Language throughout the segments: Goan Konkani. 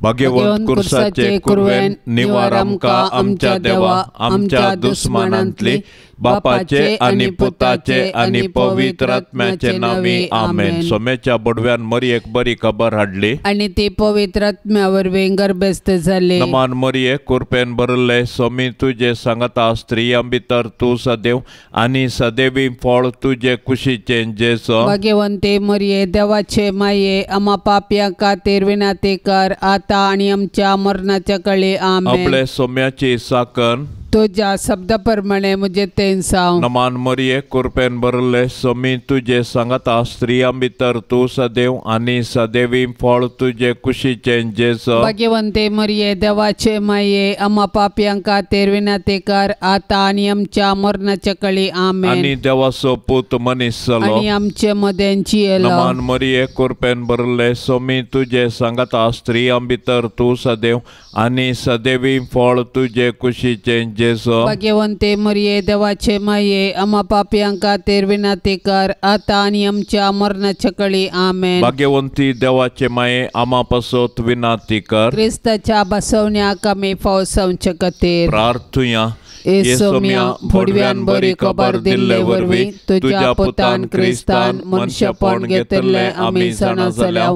भाग्यवंत कुर्साचे कुरवेन निवार आमकां आमच्या देवा आमच्या दुस्मानांतली बापाचे आनी पुताचे आनी पवित्र आत्म्याचे नांवी आमेन. सोम्याच्या बडव्यान मरियेक बरी खबर हाडली आनी ती पवित्र आत्म्या वरवीं गर्भस्थ जाली. नमान मरिये कुरपेन भरिल्ले सोमी तुजे सांगता स्त्रियां भितर तूं सदैव आनी सदैवी फळ तुजे कुशीचें जेजू. भाग्यवंते मरिये देवाचे माये आमा पापयां खातीर विनंती कर आतां आनी आमच्या मरणाच्या कळी आमेन. आपले सोम्याची साकन तुज्या शब्दा प्रमाणे म्हजें तें जावं. नमान मरिये कुरपेन भरिल्ले सोमी तुजे सांगता स्त्रियां भितर तूं सदैव आनी सदैवी फळ तुजे कुशीचें जेजू. भाग्यवंते मरिये देवाचे माये आमा पापयां खातीर विनंती कर आतां आनी आमच्या मरणाच्या कळी आमेन. आनी देवाचो पूत मनीस जालो आनी आमचे मदें जियेलो. नमान मरिये कुरपेन भरिल्ले सोमी तुजे सांगता स्त्रियां भितर तूं सदैव आनी सदैवी फळ तुजे कुशीचें जेजू. भाग्यवंते मरिये देवाचे माये आमा पापयां खातीर विनंती कर आतां आनी आमच्या मरणाच्या कळी आमेन. भाग्यवंती देवाचे माये आमा पासत विनंती कर. क्रिस्ताच्या बसवण्याक आमी फावसावचे खातीर प्रार्थुया. येसोम्या भोडव्यान बरी खबर दिल्ले वरवीं तुज्या पुतान क्रिस्तान मनशेपण घेतिल्लें आमी जाणा जाल्या.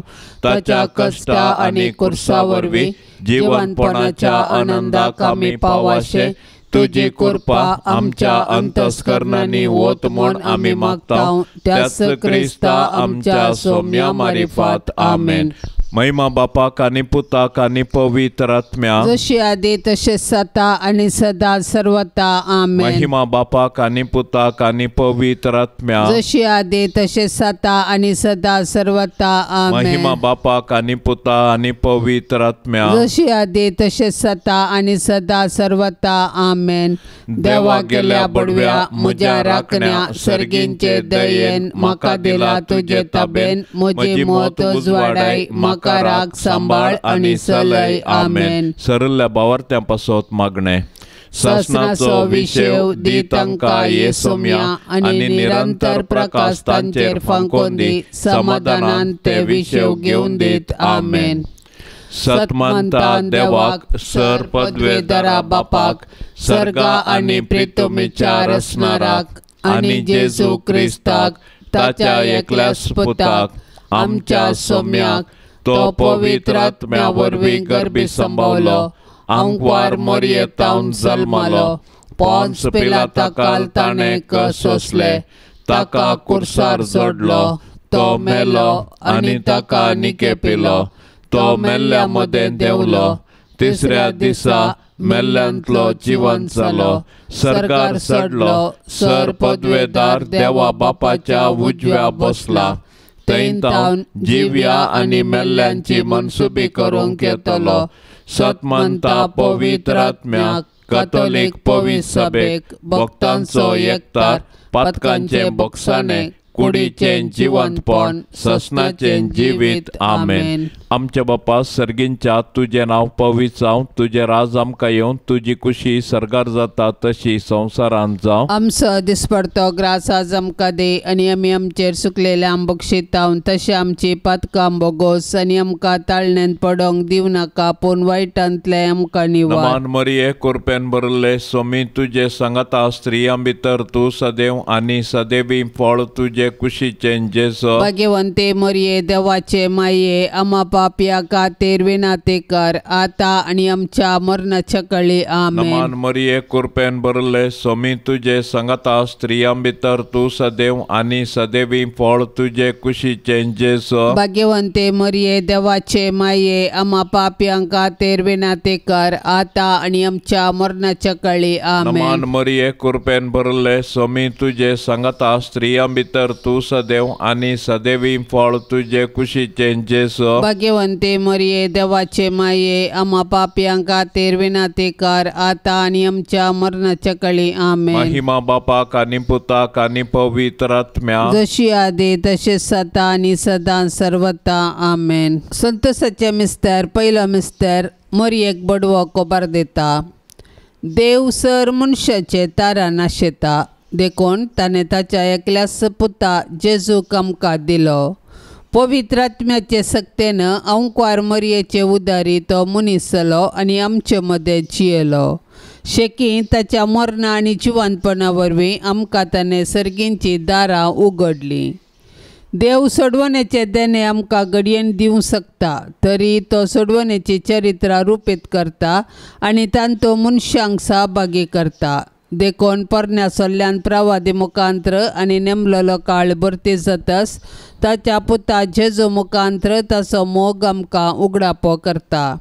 ताच्या कश्टा आनी कुर्सा वरवीं जिवनपणाच्या आनंदाक आमी पावाशे तुजी कृपा आमच्या अंतस्करणांनी वत म्हूण आमी मागता. त्याच क्रिस्ता आमच्या सोम्या मारिफात आमेन. महिमा बापाक आनी पुताक आनी पवित्र आत्म्या जशी आदी तशें सता आनी सदा सर्वता आमेन. महिमा बापाक आनी पुताक आनी पवित्र आत्म्या जशी आदी तशें सता आनी सदा सर्वता आमेन. महिमा बापाक आनी पुता आनी पवित्र आत्म्या जशी आदी तशें सता आनी सदा सर्वता आमेन. देवा गेल्या बडव्या म्हज्या राखण्या सर्गींचे दयेन म्हाका दिला तुजे ताबेन म्हजी मत उजवाडाय म्हाका राख सांबाळ आनी सलय आमेन. सरल्या बावार्थ्यां पासत मागणें. सासणाचो विशेव दी तांकां येसोम्या आनी निरंतर प्रकाश तांचेर फांकोवन दी समाधानान ते विशेव घेवन दीत आमेन. सतमंता देवाक सर पदवेदारा बापाक सर्गा आनी प्रितुमीच्या रसणाराक आनी जेजू क्रिस्ताक ताच्या एकल्याच पुताक आमच्या सोम्याक तो पवित्र आत्म्या वरवीं गर्भी संभवलो आंकवार मरयेतावन जल्मलो पोन्स पिलाता काल ताणें सोंसले ताका कुर्सार जोडलो तो मेलो आनी ताका निकेपिलो तो मेल्ल्या मदें देंवलो तिसऱ्या दिसा मेल्ल्यांतलो जिवन जालो सरकार चडलो सर पदवेदार देवा बापाच्या उजव्या बसला थंय तावन जिव्या आनी मेल्ल्यांची मनसुबी करूंक येतलो. सतमंता पवित्र आत्म्याक कथोलीक पवित्र सभेक भक्तांचो एकतार पातकांचे बक्षाणे कुडीचें जिवंतपण ससनाचें जिवीत आमेन. आमच्या बापा सर्गींच्या तुजें नांव पवित्र जावं तुजें राज आमकां येवन तुजी कुशी सर्गार जाता तशी संवसारांत जावं. आमचो दिसपडतो ग्रास आज आमकां दी आनी आमी आमचेर सुकलेल्या बक्षितावन तशें आमची पातकां बोगोस आनी आमकां ताळण्यांत पडोंक दिवं नाका पूण वायटांतलें आमकां निवार. नमान मरिये कुरपेन भरिल्ले सोमी तुजे सांगाता स्त्रियां भितर तूं सदैव आनी सदैवी फळ तुजे कुशीचें जेजू. भाग्यवंते मरिये देवाचे माये आमा पापया खातीर विनंती कर आतां आनी आमच्या मरणाच्या कळी आमेन. नमान मरिये कुरपेन भरिल्ले सोमी तुजे सांगाता स्त्रियां भितर तूं सदैव आनी सदैवी फळ तुजे कुशीचें जेजू. भाग्यवंते मरिये देवाचे माये आमा पापयां खातीर विनंती कर आतां आनी आमच्या मरणाच्या कळी आमेन. नमान मरिये कुरपेन भरिल्ले सोमी तुजे सांगाता स्त्रियां भितर तूं सदैव आनी सदैवी फळ तुजे कुशीचें जेजू. भाग्यवंते मरिये देवाचे माये आमा पापयां खातीर विनंती कर आतां आनी आमच्या मरणाच्या कळी आमेन. महिमा बापाक आनी पुताक आनी पवित्र आत्म्या जशी आदी तशें सदा आनी सदां सर्वता आमेन. संतोषाचे मिस्तर पयलो मिस्तर मरियेक बडवो कोबार दिता. देव सर मनशाचे तारा नाशेता देखून ताणें ताच्या एकल्याच पुता जेजूक आमकां दिलो. पवित्र आत्म्याचे सक्तेन अंकुवार मरयेचे उदारी तो मनीस जालो आनी आमचे मदें जियेलो. शेकी ताच्या मरणा आनी जिवंतपणा वरवीं आमकां ताणें सर्गींची दारां उगडलीं. देव सोडवण्याचे देणे आमकां घडयेन दिवंक शकता, तरी तो सोडवण्याची चरित्रां रुपीत करता आनी तांतो मनशांक सहभागी करता. देखून पोरण्या सोल्ल्यान प्रवादी मुखांत्र आनी नेमलेलो काळ भरती जातस ताच्या पुता जेजू मुखांत्र ताचो मोग आमकां उगडापो करता.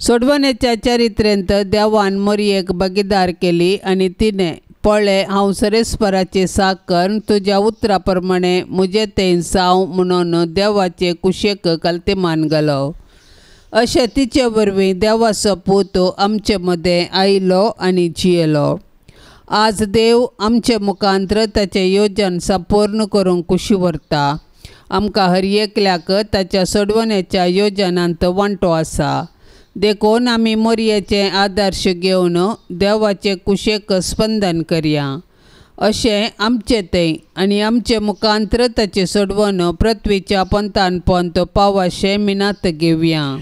सोडवण्याच्या चरित्रेंत देवान मरयेक भागीदार केली आनी तिणें पळय हांव सरेस्पराची साकर तुज्या उतरा प्रमाणे म्हजे तें जावं म्हणून देवाचे कुशेक कल्तिमान घालो. अशें तिचे वरवीं देवाचो पूत आमचे मदें आयलो आनी जियेलो. आज देव आमचे मुखांत्र ताचें योजन संपूर्ण करूंक कुशी व्हरता. आमकां हर एकल्याक ताच्या सोडवण्याच्या योजनांत वांटो आसा. देखून आमी मरयेचे आदर्श घेवन देवाचे कुशेक स्पंदन करया. अशें आमचें तें आनी आमचे मुखांत्र ताचें सोडवण पृथ्वीच्या पंथान पंथ पावाशें मिनात घेवया.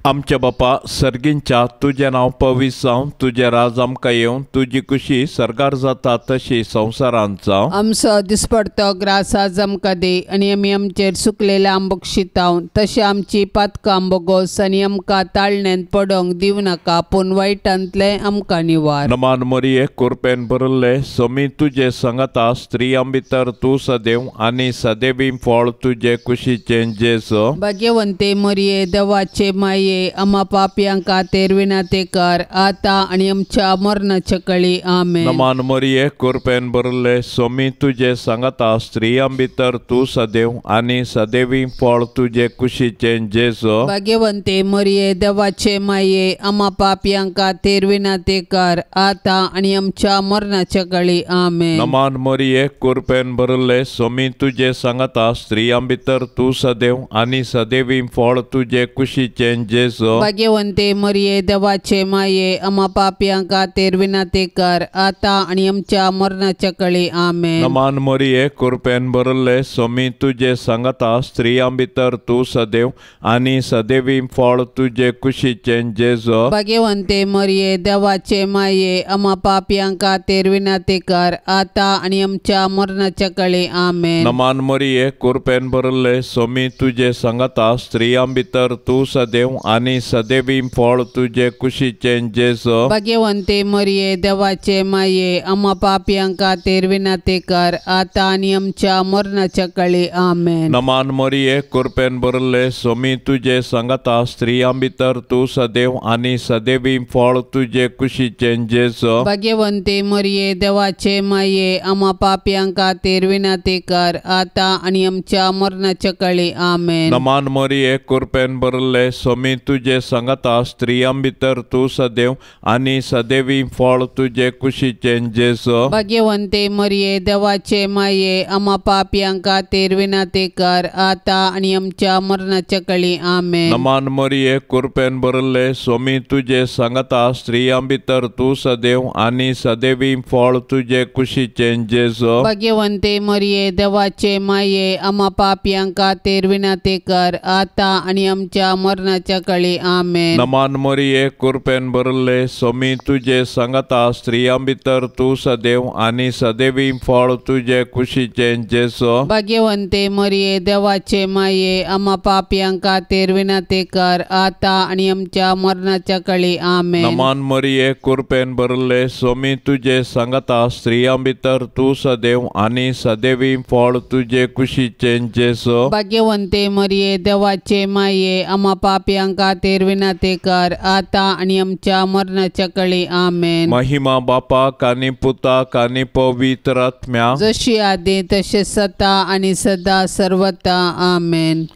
आमच्या बापा सर्गींच्या तुजें नांव पवित्र जावं, तुजें राज आमकां येवं, तुजी कुशी सर्गार जाता तशी संवसारांत जावं. आमचो दिसपडतो ग्रास आज आमकां दी आनी आमी आमचेर सुकलेल्या आंबोक शिताव तशें आमची पातकां बोगोस आनी आमकां ताळण्यांत पडोंक दिवं नाका, पूण वायटांतलें आमकां निवार. नमान मरिये कुरपेन भरिल्ले समी तुजे संगता, स्त्रियां भितर तूं सदैव आनी सदैवी फळ तुजे कुशीचें जेजू. भाग्यवंते मरिये देवाचे माये, आमा पापयांक खातीर विनंती कर आतां आनी आमच्या मरणाच्या कळी. आमेन. नमान मरिये कुरपेन भरिल्ले सोमी तुजे सांगाता, स्त्रियां भितर तूं सदैव आनी सदैवी फळ तुजे कुशीचें जेजू. भाग्यवंते मरिये देवाचे माये, आमा पापयांक खातीर विनंती कर आतां आनी आमच्या मरणाच्या कळी. आमेन. नमान मरिये कुरपेन भरिल्ले सोमी तुजे सांगाता, स्त्रियां भितर तूं सदैव आनी सदैवी फळ तुजे कुशीचें जेजू. भाग्यवंते मरिये देवाचे माये, आमा पापयांक खातीर विनंती कर आतां आनी आमच्या मरणाच्या कळी. आमेन. नमान मरिये कुरपेन भरिल्ले सोमी तुजे सांगाता, स्त्रियां भितर तूं सदैव आनी सदैवी फळ तुजे कुशीचें जेजू. भाग्यवंते मरिये देवाचे माये, आमा पापयांक खातीर विनंती कर आतां आनी आमच्या मरणाच्या कळी. आमेन. नमान मरिये कुरपेन भरिल्ले सोमी तुजे सांगाता, स्त्रियां भितर तूं सदैव आनी सदैवी फळ तुजे कुशीचें जेजू. भाग्यवंते मरिये देवाचे माये, आमा पापयांक खातीर विनंती कर आतां आनी आमच्या मरणाच्या कळी. आमेन. नमान मरिये कुरपेन भरिल्ले सोमी तुजे सांगाता, स्त्रियां भितर तूं सदैव आनी सदैवी फळ तुजे कुशीचें जेजू. भाग्यवंते मरिये देवाचे माये, आमा पापयांक खातीर विनंती कर आतां आनी आमच्या मरणाच्या कळी. आमेन. नमान मरिये कुरपेन भरिल्ले सोमी तुजे सांगाता, स्त्रियां भितर तूं सदैव आनी सदैवी फळ तुजे कुशीचें जेजू. भाग्यवंते मरिये देवाचे माये, आमा पापयांक खातीर विनंती कर आतां आनी आमच्या मरणाच्या कळी. आमेन. नमान मरिये कुरपेन भरिल्ले सोमी तुजे सांगाता, स्त्रियां भितर तूं सदैव आनी सदैवी फळ तुजे कुशीचें जेजू. भाग्यवंते मरिये देवाचे माये, आमा पापयांक खातीर विनंती कर आतां आनी आमच्या मरणाच्या कळी. आमेन. नमान मरिये कुरपेन भरिल्ले सोमी तुजे सांगाता, स्त्रियां भितर तूं सदैव आनी सदैवी फळ तुजे कुशीचें जेजू. भाग्यवंते मरिये देवाचे माये, आमा पापयांक खातीर विनंती कर आतां आनी आमच्या मरणाच्या कळी. आमेन. नमान मरिये कुरपेन भरिल्ले सोमी तुजे सांगाता, स्त्रियां भितर तूं सदैव आनी सदैवी फळ तुजे कुशीचें जेजू. भाग्यवंते मरिये देवाचे माये, आमा पापयांक खातीर विनंती कर आतां आनी आमच्या मरणाच्या कळी. आमेन. महिमा बापाक आनी पुताक आनी पवित्र आत्म्याक, जशी आदी तशें सता आनी सदा सर्वता. आमेन.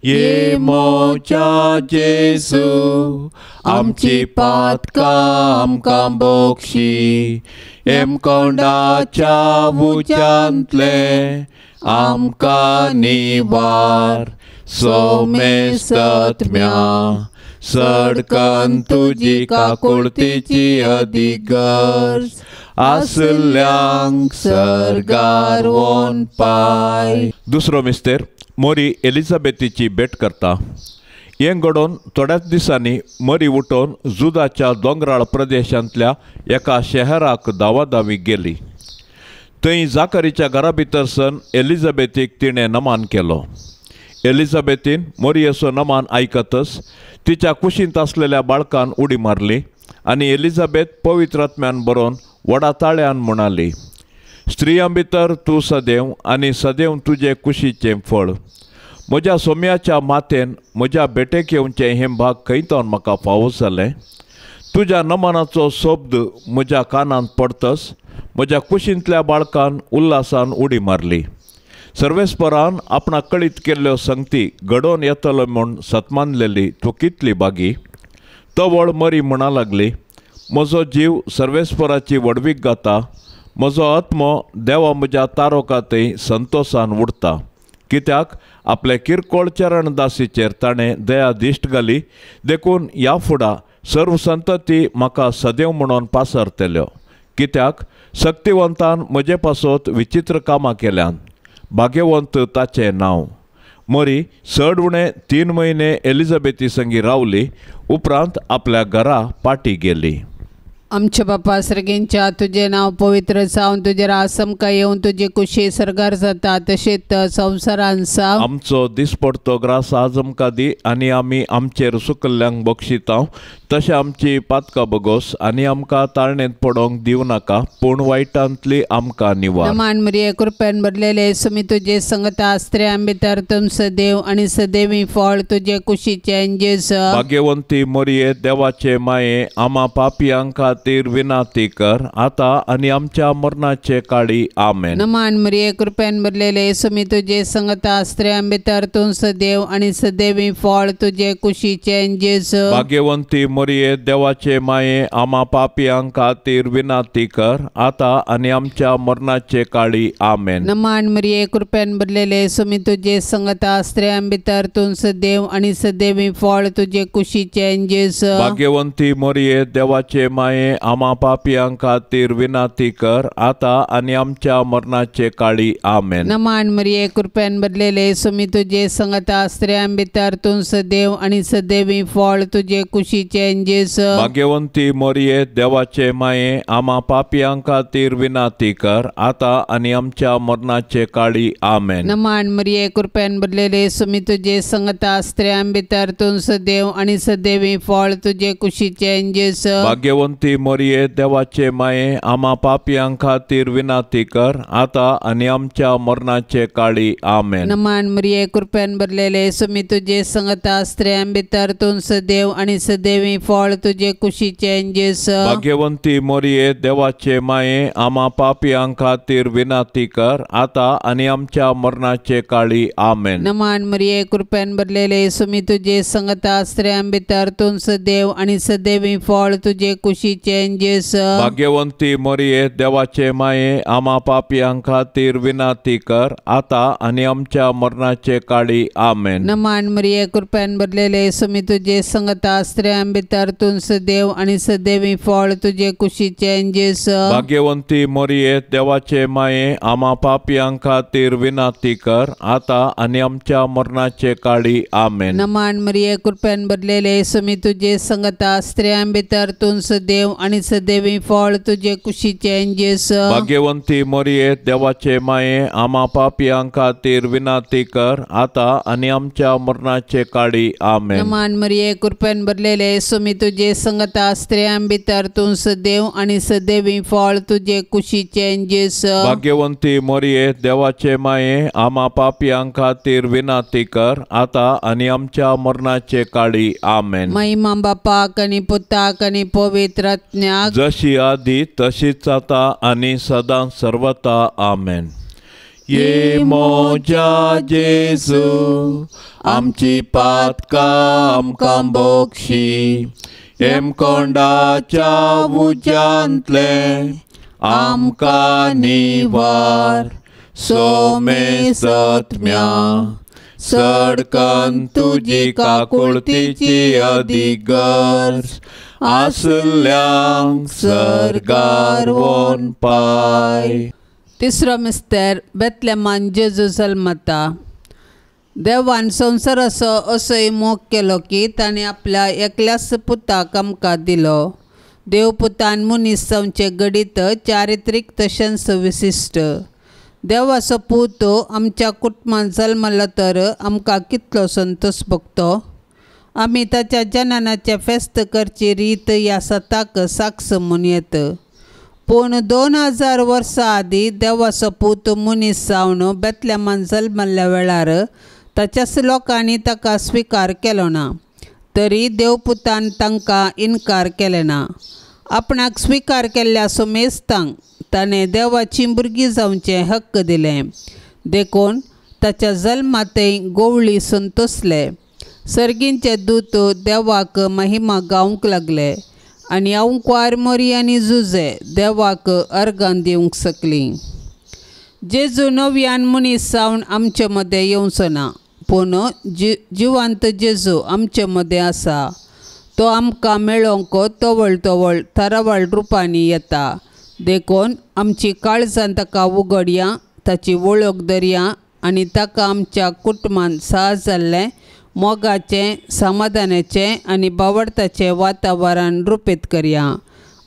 ये मोच्या जेजू, आमची पातकां आमकां बोक्षी, हेमकोंडाच्या उच्यांतले आमकां निवार, सोमेस्तत्म्या सडकन तुजी काकुळतीची अदीक गरज आसल्यांक सर्गार वोन पाय. दुसरो मिस्तेर मोरी एलिझाबेथीची भेट करता. हें घडोवन थोड्याच दिसांनी मरी उठोवन जुदाच्या दोंगराळ प्रदेशांतल्या एका शहराक धांवाधांवी गेली. थंय जाकरीच्या घरा भितर सन एलिझाबेथीक तिणें नमान केलो. एलिझाबेथीन मोरयेचो नमान आयकतच तिच्या कुशींत आसलेल्या बाळकान उडी मारली आनी एलिझाबेथ पवित्र आत्म्यान बरोवन व्हडा ताळ्यान म्हणाली, स्त्रियां भितर तूं सदैव आनी सदैव तुजे कुशीचें फळ. म्हज्या सोम्याच्या मातेन म्हज्या भेटेक येवचें हें भाग खंय तावन म्हाका फावो जालें. तुज्या नमनाचो शब्द म्हज्या कानांत पडतच म्हज्या कुशींतल्या बाळकान उल्हासान उडी मारली. सर्वेस्परान आपणाक कळीत केल्ल्यो संगती घडोवन येतलो म्हूण सतमानलेली तूं कितली बागी. तवळ मरी म्हणा लागली, म्हजो जीव सर्वेस्पराची व्हडवीक गाता, म्हजो आत्मो देवा म्हज्या तारोकांतय संतोसान उडता. कित्याक आपले किरकोळ चरणदासीचेर ताणें दया दिश्ट घाली, देखून ह्या फुडा सर्व संतती म्हाका सदैव म्हणून पासरतल्यो. कित्याक शक्तिवंतान म्हजे पासत विचित्र कामां केल्यान, भाग्यवंत ताचें नांव. मरी चड उणें 3 म्हयने एलिझाबेथी संगी रावली, उपरांत आपल्या घरा पाटी गेली. आमच्या बापा सर्गेंच्या तुजें नांव पवित्र जावन तुजें राज आमकां येवन तुजी कुशी सर्गार जाता तशेंच संवसारान जावं. आमचो दिसपडतो ग्रास आज आमकां दी आनी आमी आमचेर सुकल्ल्यांक बक्षितांव तशें आमची पातकां बगोस आनी आमकां ताळणेंत पडोवंक दिवं नाका, पूण वायटांतली आमकां निवार. नमान मरिये कृपेन भरलेले सुमी तुजे संगता, स्त्रियां भितर तुम सदैव आनी सदैवी फळ तुजे कुशीचें जेजू. भाग्यवंती मरिये देवाचे माये, आमा पापयांक खातीर विनाती कर आता आनी आमच्या मरणाचे काळी. आमेन. नमान मरिये कृपेन भरलेले सुमी तुजे संगता, स्त्रियां भितर तूं सदैव आनी सदैवी फळ तुजे कुशीचें जेजू. भाग्यवंती मरिये देवाचे माये, आमा पापयांक खातीर विनाती कर आता आनी आमच्या मरणाचे काळी. आमेन. नमान मरिये कृपेन भरलेले सुमी तुजे संगता, स्त्रियां भितर तूं सदैव आनी सदैवी फळ तुजे कुशीचें जेजू. भाग्यवंती मरिये देवाचे माये, आमा पापयांक खातीर विनाती कर आता आनी आमच्या मरणाचे काळी. आमेन. नमान मरिये कृपेन भरलेले सुमी तुजे संगता, स्त्रियां भितर तूं सदैव आनी सदैवी फळ तुजे कुशीचें जेजू. भाग्यवंती मरिये देवाचे माये, आमा पापयांक खातीर विनाती कर आता आनी आमच्या मरणाचे काळी. आमेन. नमान मरिये कृपेन भरलेले सुमी तुजे संगता, स्त्रियां भितर तूं सदैव आनी सदैवी फळ तुजे कुशीचें जेजू. भाग्यवंती मरिये देवाचे माये, आमा पापयांक खातीर विनाती कर आता आनी आमच्या मरणाचे काळी. आमेन. नमान मरिये कृपेन भरलेले सुमी तुजे संगता, स्त्रियां भितर तूं सदैव आनी सदैवी फळ तुजे कुशीचें जेजू. भाग्यवंती मरिये देवाचे माये, आमा पापयांक खातीर विनाती कर आता आनी आमच्या मरणाचे काळी. आमेन. नमान मरिये कृपेन भरलेले सुमी तुजे संगता, स्त्रियां भितर तूं सदैव आनी सदैवी फळ तुजे कुशीचें जेजू. भाग्यवंती मरिये देवाचे माये, आमा पापयांक खातीर विनाती कर आता आनी आमच्या मरणाचे काळी. आमेन. नमान मरिये कृपेन भरलेले सुमी तुजे संगता, स्त्रियां भितर तूं सदैव आनी सदैवी फळ तुजे कुशीचें जेजू. भाग्यवंती मरिये देवाचे माये, आमा पापयांक खातीर विनाती कर आता आनी आमच्या मरणाचे काळी. आमेन. नमान मरिये कृपेन भरलेले सुमी तुजे संगता, स्त्रियां भितर तूं सदैव आनी सदैवी फळ तुजे कुशीचें जेजू. भाग्यवंती मरिये देवाचे माये, आमा पापयांक खातीर विनाती कर आता आनी आमच्या मरणाचे काळी. आमेन. नमान मरिये कृपेन भरलेले सुमी तुजे संगता, स्त्रियां भितर तूं सदैव आनी सदैवी फळ तुजे कुशीचें जेजू. भाग्यवंती मरिये देवाचे माये, आमा पापयांक खातीर विनाती कर आता आनी आमच्या मरणाचे काळी. आमेन. महिमा बापाक आनी पुताक आनी पवित्र आत्म्याक, जशी आदी तशीच आता आनी सदां सर्वता. आमेन. ये मोजा जेजू आमची पातकां आमकां बोक्षी, हेमकोंडाच्या उज्यांतलें आमकां निवार. सोमे सत्म्या चडकन तुजी काकुळतीची अदीक गरज आसल्यांक सर्गार व्हरून पाय. तिसरो मिस्तेर बेतलेमान जेजू जल्मता. देवान संवसाराचो असोय मोग केलो की ताणें आपल्या एकल्याच पुताक आमकां दिलो. देव पुतान मनीस जावचें घडीत चारित्रीक तशेंच विशिश्ट. देवाचो पूत आमच्या कुटुंबांत जल्मलो तर आमकां कितलो संतोश भोगतो. आमी ताच्या जननाचें फेस्त करची रीत ह्या सताक साक्ष म्हूण येत. पूण 2000 वर्सां आदीं देवाचो पूत मनीस जावन बेतलेमान जल्मल्ल्या वेळार ताच्याच लोकांनी ताका स्विकार केलो ना, तरी देवपुतान तांकां इनकार केले ना. आपणाक स्विकार केल्ल्या सुमेस्तांक ताणें देवाची भुरगीं जावचें हक्क दिलें. देखून ताच्या जल्मांतय गोवळी संतोसले. सर्गींचे दूत देवाक महिमा गावंक लागले आनी अंकवार मोरी आनी जुजे देवाक अर्गां दिवंक शकलीं. जेजू नव्यान मनीस जावन आमचे मदें येवचो ना, पूण जिवंत जेजू आमचे मदें आसा. तो आमकां मेळोवंक तवळ तवळ थरावळ रुपांनी येता. देखून आमची काळजां ताका उगडया, ताची वळख धरया आनी ताका आमच्या कुटुंबांत सहज जाल्लें मोगाचें, समाधानाचें आनी बावडताचें वातावरण रुपीत करया.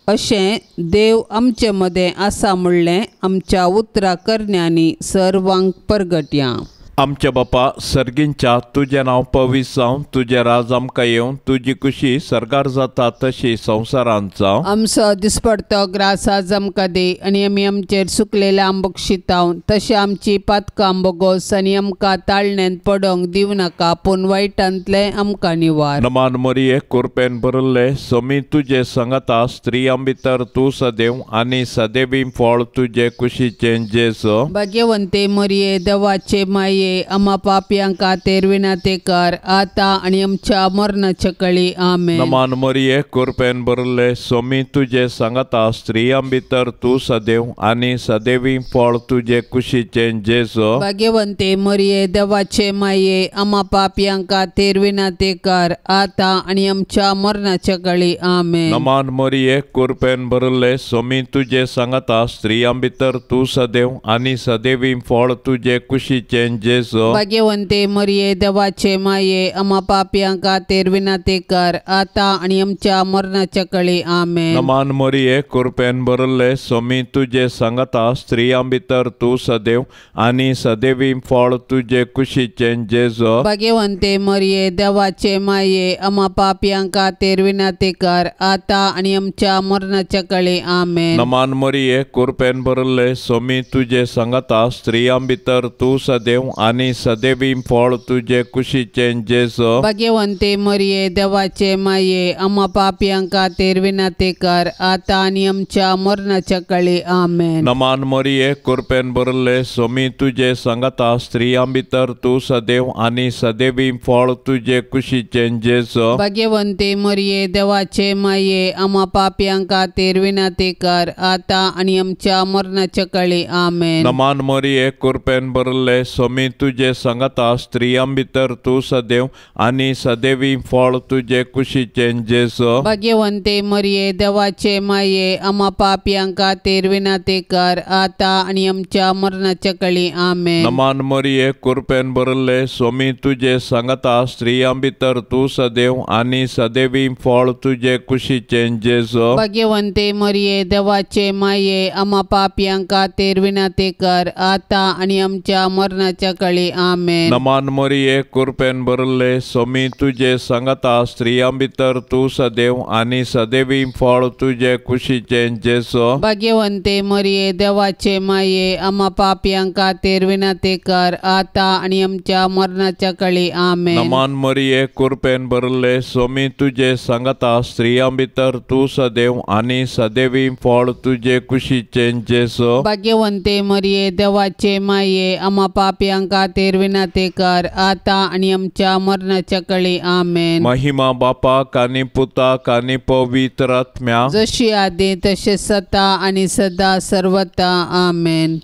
अशें देव आमचे मदें आसा म्हणलें आमच्या उतरां करण्यांनी सर्वांक परगटया. आमच्या बापा सर्गींच्या तुजें नांव पवित्र जावं, तुजें राज आमकां येवं, तुजी खुशी सर्गार जाता तशी संवसारांत जावं. आमचो दिसपडतो ग्रास आज आमकां दी आनी आमी आमचेर सुकलेल्या आंबोक शिताव तशें आमची पातकां बोगोस आनी आमकां ताळण्यांत पडोंक दिवं नाका, पूण वायटांतलें आमकां निवार. नमान मरिये कुरपेन भरिल्ले समी तुजे संगता, स्त्रियां भितर तूं सदैव आनी सदैवी फळ तुजे कुशीचें जेजू. भाग्यवंते मरिये देवाचे माये, आमा पापयां खातीर विनंती कर आतां आनी आमच्या मरणाच्या कळी. आमेन. नमान मरिये कुरपेन भरिल्ले समी तुजे संगता, स्त्रियां भितर तूं सदैव आनी सदैवी फळ तुजे कुशीचें जेजू. भाग्यवंते मरिये देवाचे माये, आमा पापयां खातीर विनंती कर आतां आनी आमच्या मरणाच्या कळी. आमेन. नमान मरिये कुरपेन भरिल्ले समी तुजे संगता, स्त्रियां भितर तूं सदैव आनी सदैवी फळ तुजे कुशीचें जेजू. भाग्यवंते मरिये देवाचे माये, आमा पापयां खातीर विनंती कर आतां आनी आमच्या मरणाच्या कळी. आमेन. नमान मरिये कुरपेन भरिल्ले समी तुजे संगता, स्त्रियां भितर तूं सदैव आनी सदैवी फळ तुजे कुशीचें जेजू. भाग्यवंते मरिये देवाचे माये, आमा पापयां खातीर विनंती कर आतां आनी आमच्या मरणाच्या कळी. आमेन. नमान मरिये कुरपेन भरिल्ले समी तुजे संगता, स्त्रियां भितर तूं सदैव आनी सदैवी फळ तुजे कुशीचें जेजू. भाग्यवंते मरिये देवाचे माये, आमा पापयां खातीर विनंती कर आतां आनी आमच्या मरणाच्या कळी. आमेन. नमान मरिये कुरपेन भरिल्ले समी तुजे संगता, स्त्रियां भितर तूं सदैव आनी सदैवी फळ तुजे कुशीचें जेजू. भाग्यवंते मरिये देवाचे माये, आमा पापयां खातीर विनंती कर आतां आनी आमच्या मरणाच्या कळी. आमेन. नमान मरिये कुरपेन भरिल्ले समी तुजे संगता, स्त्रियां भितर तूं सदैव आनी सदैवी फळ तुजे कुशीचें जेजू. भाग्यवंते मरिये देवाचे माये, आमा पापयां खातीर विनंती कर आतां आनी आमच्या मरणाच्या कळी. आमेन. नमान मरिये कुरपेन भरिल्ले समी तुजे संगता, स्त्रियां भितर तूं सदैव आनी सदैवी फळ तुजे कुशीचें जेजू. भाग्यवंते मरिये देवाचे माये, आमा पापयां खातीर विनंती कर आतां आनी आमच्या मरणाच्या कळी. आमेन. नमान मरिये कुरपेन भरिल्ले समी तुजे संगता, स्त्रियां भितर तूं सदैव आनी सदैवी फळ तुजे कुशीचें जेजू. भाग्यवंते मरिये देवाचे माये, आमा पापयां खातीर विनंती कर आतां आनी आमच्या मरणाच्या कळी. आमेन. नमान मरिये कुरपेन भरिल्ले समी तुजे संगता, स्त्रियां भितर तूं सदैव आनी सदैवी फळ तुजे कुशीचें जेजू. भाग्यवंते मरिये देवाचे माये, आमा पापयां खातीर विनंती कर आतां आनी आमच्या मरणाच्या कळी. आमेन. महिमा बापाक आनी पुताक आनी पवित्र आत्म्याक, जशी आदी तशें सता आनी सदा सर्वता. आमेन.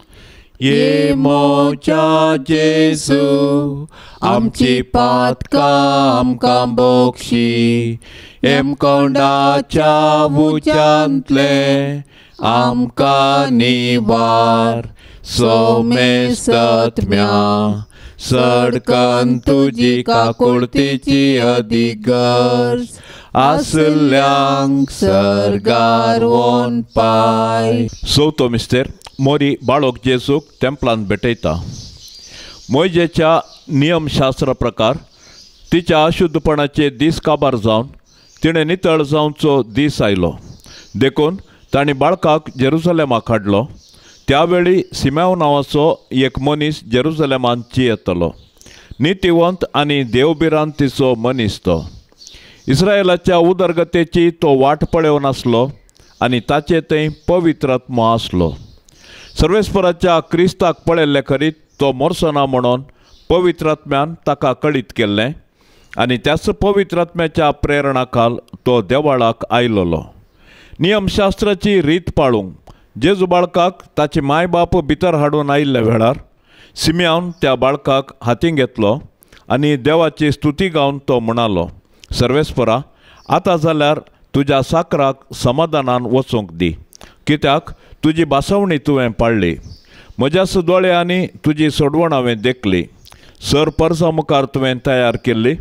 ये मोच्या जेजू आमची पातकां आमकां बोक्षी हेमकोंडाच्या उज्यांतले आमकां निवार सोमेस्तत्म्या सडकन तुजी काकुळतीची अदीक गरज आसल्यांक सर्गार वोन पाय. चवथो मिस्तेर मोरी बाळोक जेजूक तेंपलान भेटयता. मोयजेच्या नियमशास्त्रा प्रकार तिच्या अशुद्धपणाचे दीस काबार जावन तिणें नितळ जावचो दीस आयलो. देखून तांणी बाळकाक जेरुजलेमाक हाडलो. त्यावेळी सिम्याव नांवाचो एक मनीस जेरुजलेमांत जियेतलो. नितिवंत आनी देवभिरांतीचो मनीस तो. इस्रायलाच्या उदरगतेची तो वाट पळोवन आसलो आनी ताचे थंय पवित्र आत्मो आसलो. सर्वेस्पराच्या क्रिस्ताक पळयल्ले खरीत तो मोरसना म्हणून पवित्र आत्म्यान ताका कळीत केल्लें आनी त्याच पवित्र आत्म्याच्या प्रेरणा खाल तो देवाळाक आयलोलो. नियमशास्त्राची रीत पाळूंक जेजू बाळकाक ताचे माय बाप भितर हाडून आयिल्ल्या वेळार सिम्यावन त्या बाळकाक हातीं घेतलो आनी देवाची स्तुती गावन तो म्हणालो, सर्वेस्परा आतां जाल्यार तुज्या साकराक समाधानान वचूंक दी, कित्याक तुजी भासवणी तुवें पाळ्ळी. म्हज्याच दोळ्यांनी तुजी सोडवण हांवें देखली. सर परसा मुखार तुवें तयार केल्ली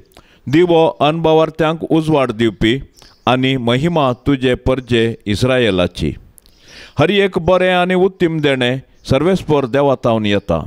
दिवो अनभावार्थ्यांक उजवाड दिवपी आनी महिमा तुजे परजे इस्रायलाची. हर एक बरें आनी उत्तीम देणें सर्वेस्पर देवा तावन येता.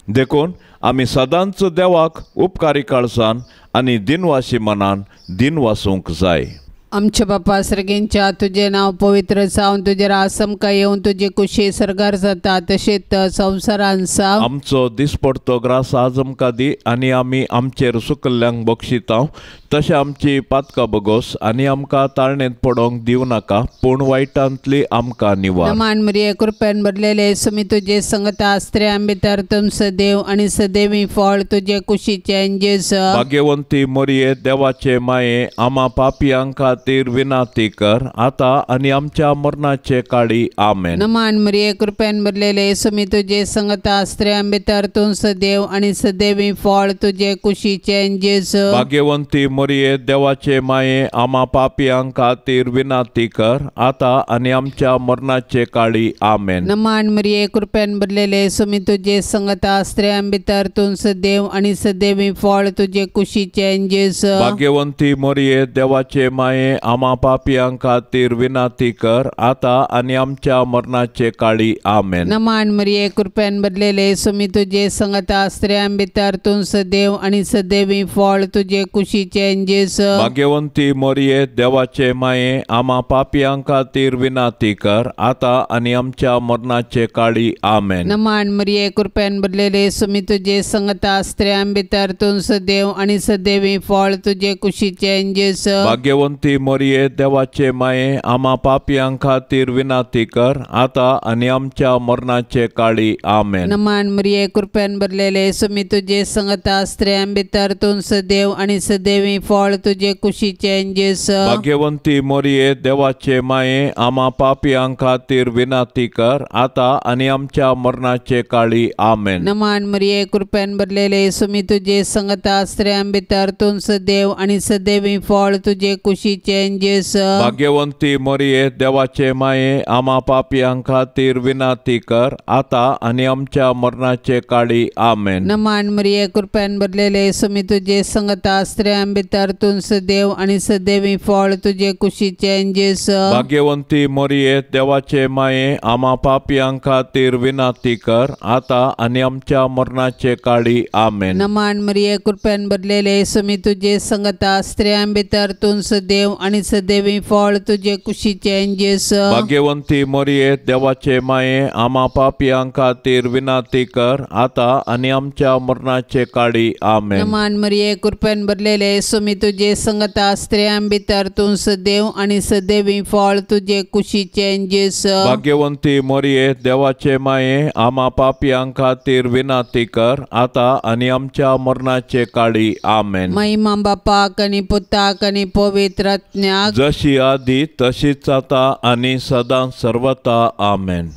देखून आमी सदांच देवाक उपकारी काळसान आनी दिनवाशी मनान दिनवासूंक जाय. आमच्या बापा सर्गेंच्या तुजें नांव पवित्र जावन तुजें राज आमकां येवन तुजी कुशी सर्गार जाता तशेंच संवसारान जावं. आमचो दिसपडतो ग्रास आज आमकां दी आनी आमी आमचेर सुकल्ल्यांक बक्षितांव तशें आमची पातकां बगोस आनी आमकां ताळणेंत पडोवंक दिवं नाका पूण वायटांतली आमकां निवार. मान मरिये कृपेन भरलेले सुमी तुजे संगता स्त्रियां भितर तुम सदैव आनी सदैवी फळ तुजे कुशीचें जेजू. भाग्यवंती मरिये देवाचे माये आमा पापयांक खातीर विनाती कर आता आनी आमच्या मरणाचे काळी. आमेन. नमान मरिये कृपेन भरलेले सुमी तुजे संगता स्त्रियां भितर तूं सदैव आनी सदैवी फळ तुजे कुशीचें जेजू. भाग्यवंती मरिये देवाचे माये आमा पापयांक खातीर विनाती कर आता आनी आमच्या मरणाचे काळी. आमेन. नमान मरिये कृपेन भरलेले सुमी तुजे संगता स्त्रियां भितर तूं सदैव आनी सदैवी फळ तुजे कुशीचें जेजू. भाग्यवंती मरिये देवाचे माये आमा पापयांक खातीर विनाती कर आता आनी आमच्या मरणाचे काळी. आमेन. नमान मरिये कृपेन भरलेले सुमी तुजे संगता स्त्रियां भितर तूं सदैव आनी सदैवी फळ तुजे कुशीचें जेजू. भाग्यवंती मरिये देवाचे माये आमा पापयांक खातीर विनाती कर आता आनी आमच्या मरणाचे काळी. आमेन. नमान मरिये कृपेन भरलेले सुमी तुजे संगता स्त्रियां भितर तूं सदैव आनी सदैवी फळ तुजे कुशीचें जेजू. भाग्यवंती मरिये देवाचे माये आमा पापयांक खातीर विनाती कर आता आनी आमच्या मरणाचे काळी. आमेन. नमान मरिये कृपेन भरलेले सुमी तुजे संगता स्त्रियां भितर तूं सदैव आनी सदैवी फळ तुजे कुशीचें जेजू. भाग्यवंती मरिये देवाचे माये आमा पापयांक खातीर विनाती कर आता आनी आमच्या मरणाचे काळी. आमेन. नमान मरिये कृपेन भरलेले सुमी तुजे संगता स्त्रियां भितर तूं सदैव आनी सदैवी फळ तुजे कुशीचें जेजू. भाग्यवंती मरिये देवाचे माये आमा पापयांक खातीर विनाती कर आता आनी आमच्या मरणाचे काळी. आमेन. नमान मरिये कृपेन भरलेले सुमी तुजे संगता स्त्रियां भितर तूं सदैव आनी सदैवी फळ तुजे कुशीचें जेजू. भाग्यवंती मरिये देवाचे माये आमा पापयांक खातीर विनाती कर आता आनी आमच्या मरणाचे काळी. आमेन. नमान मरिये कृपेन भरलेले सुमी तुजे संगता स्त्रियां भितर तूं सदैव आनी सदैवी फळ तुजे कुशीचें जेजू. भाग्यवंती मरिये देवाचे माये आमा पापयांक खातीर विनाती कर आता आनी आमच्या मरणाचे काळी. आमेन. नमान मरिये कृपेन भरलेले सुमी तुजे संगता स्त्रियां भितर तूं सदैव आनी सदैवी फळ तुजे कुशीचें जेजू. भाग्यवंती मरिये देवाचे माये आमा पापयांक खातीर विनाती कर आता आनी आमच्या मरणाचे काळी. आमेन. महिमा बापाक आनी पुताक आनी पवित्र आत्म्याक, जशी आदी तशीच आता आनी सदां सर्वता. आमेन.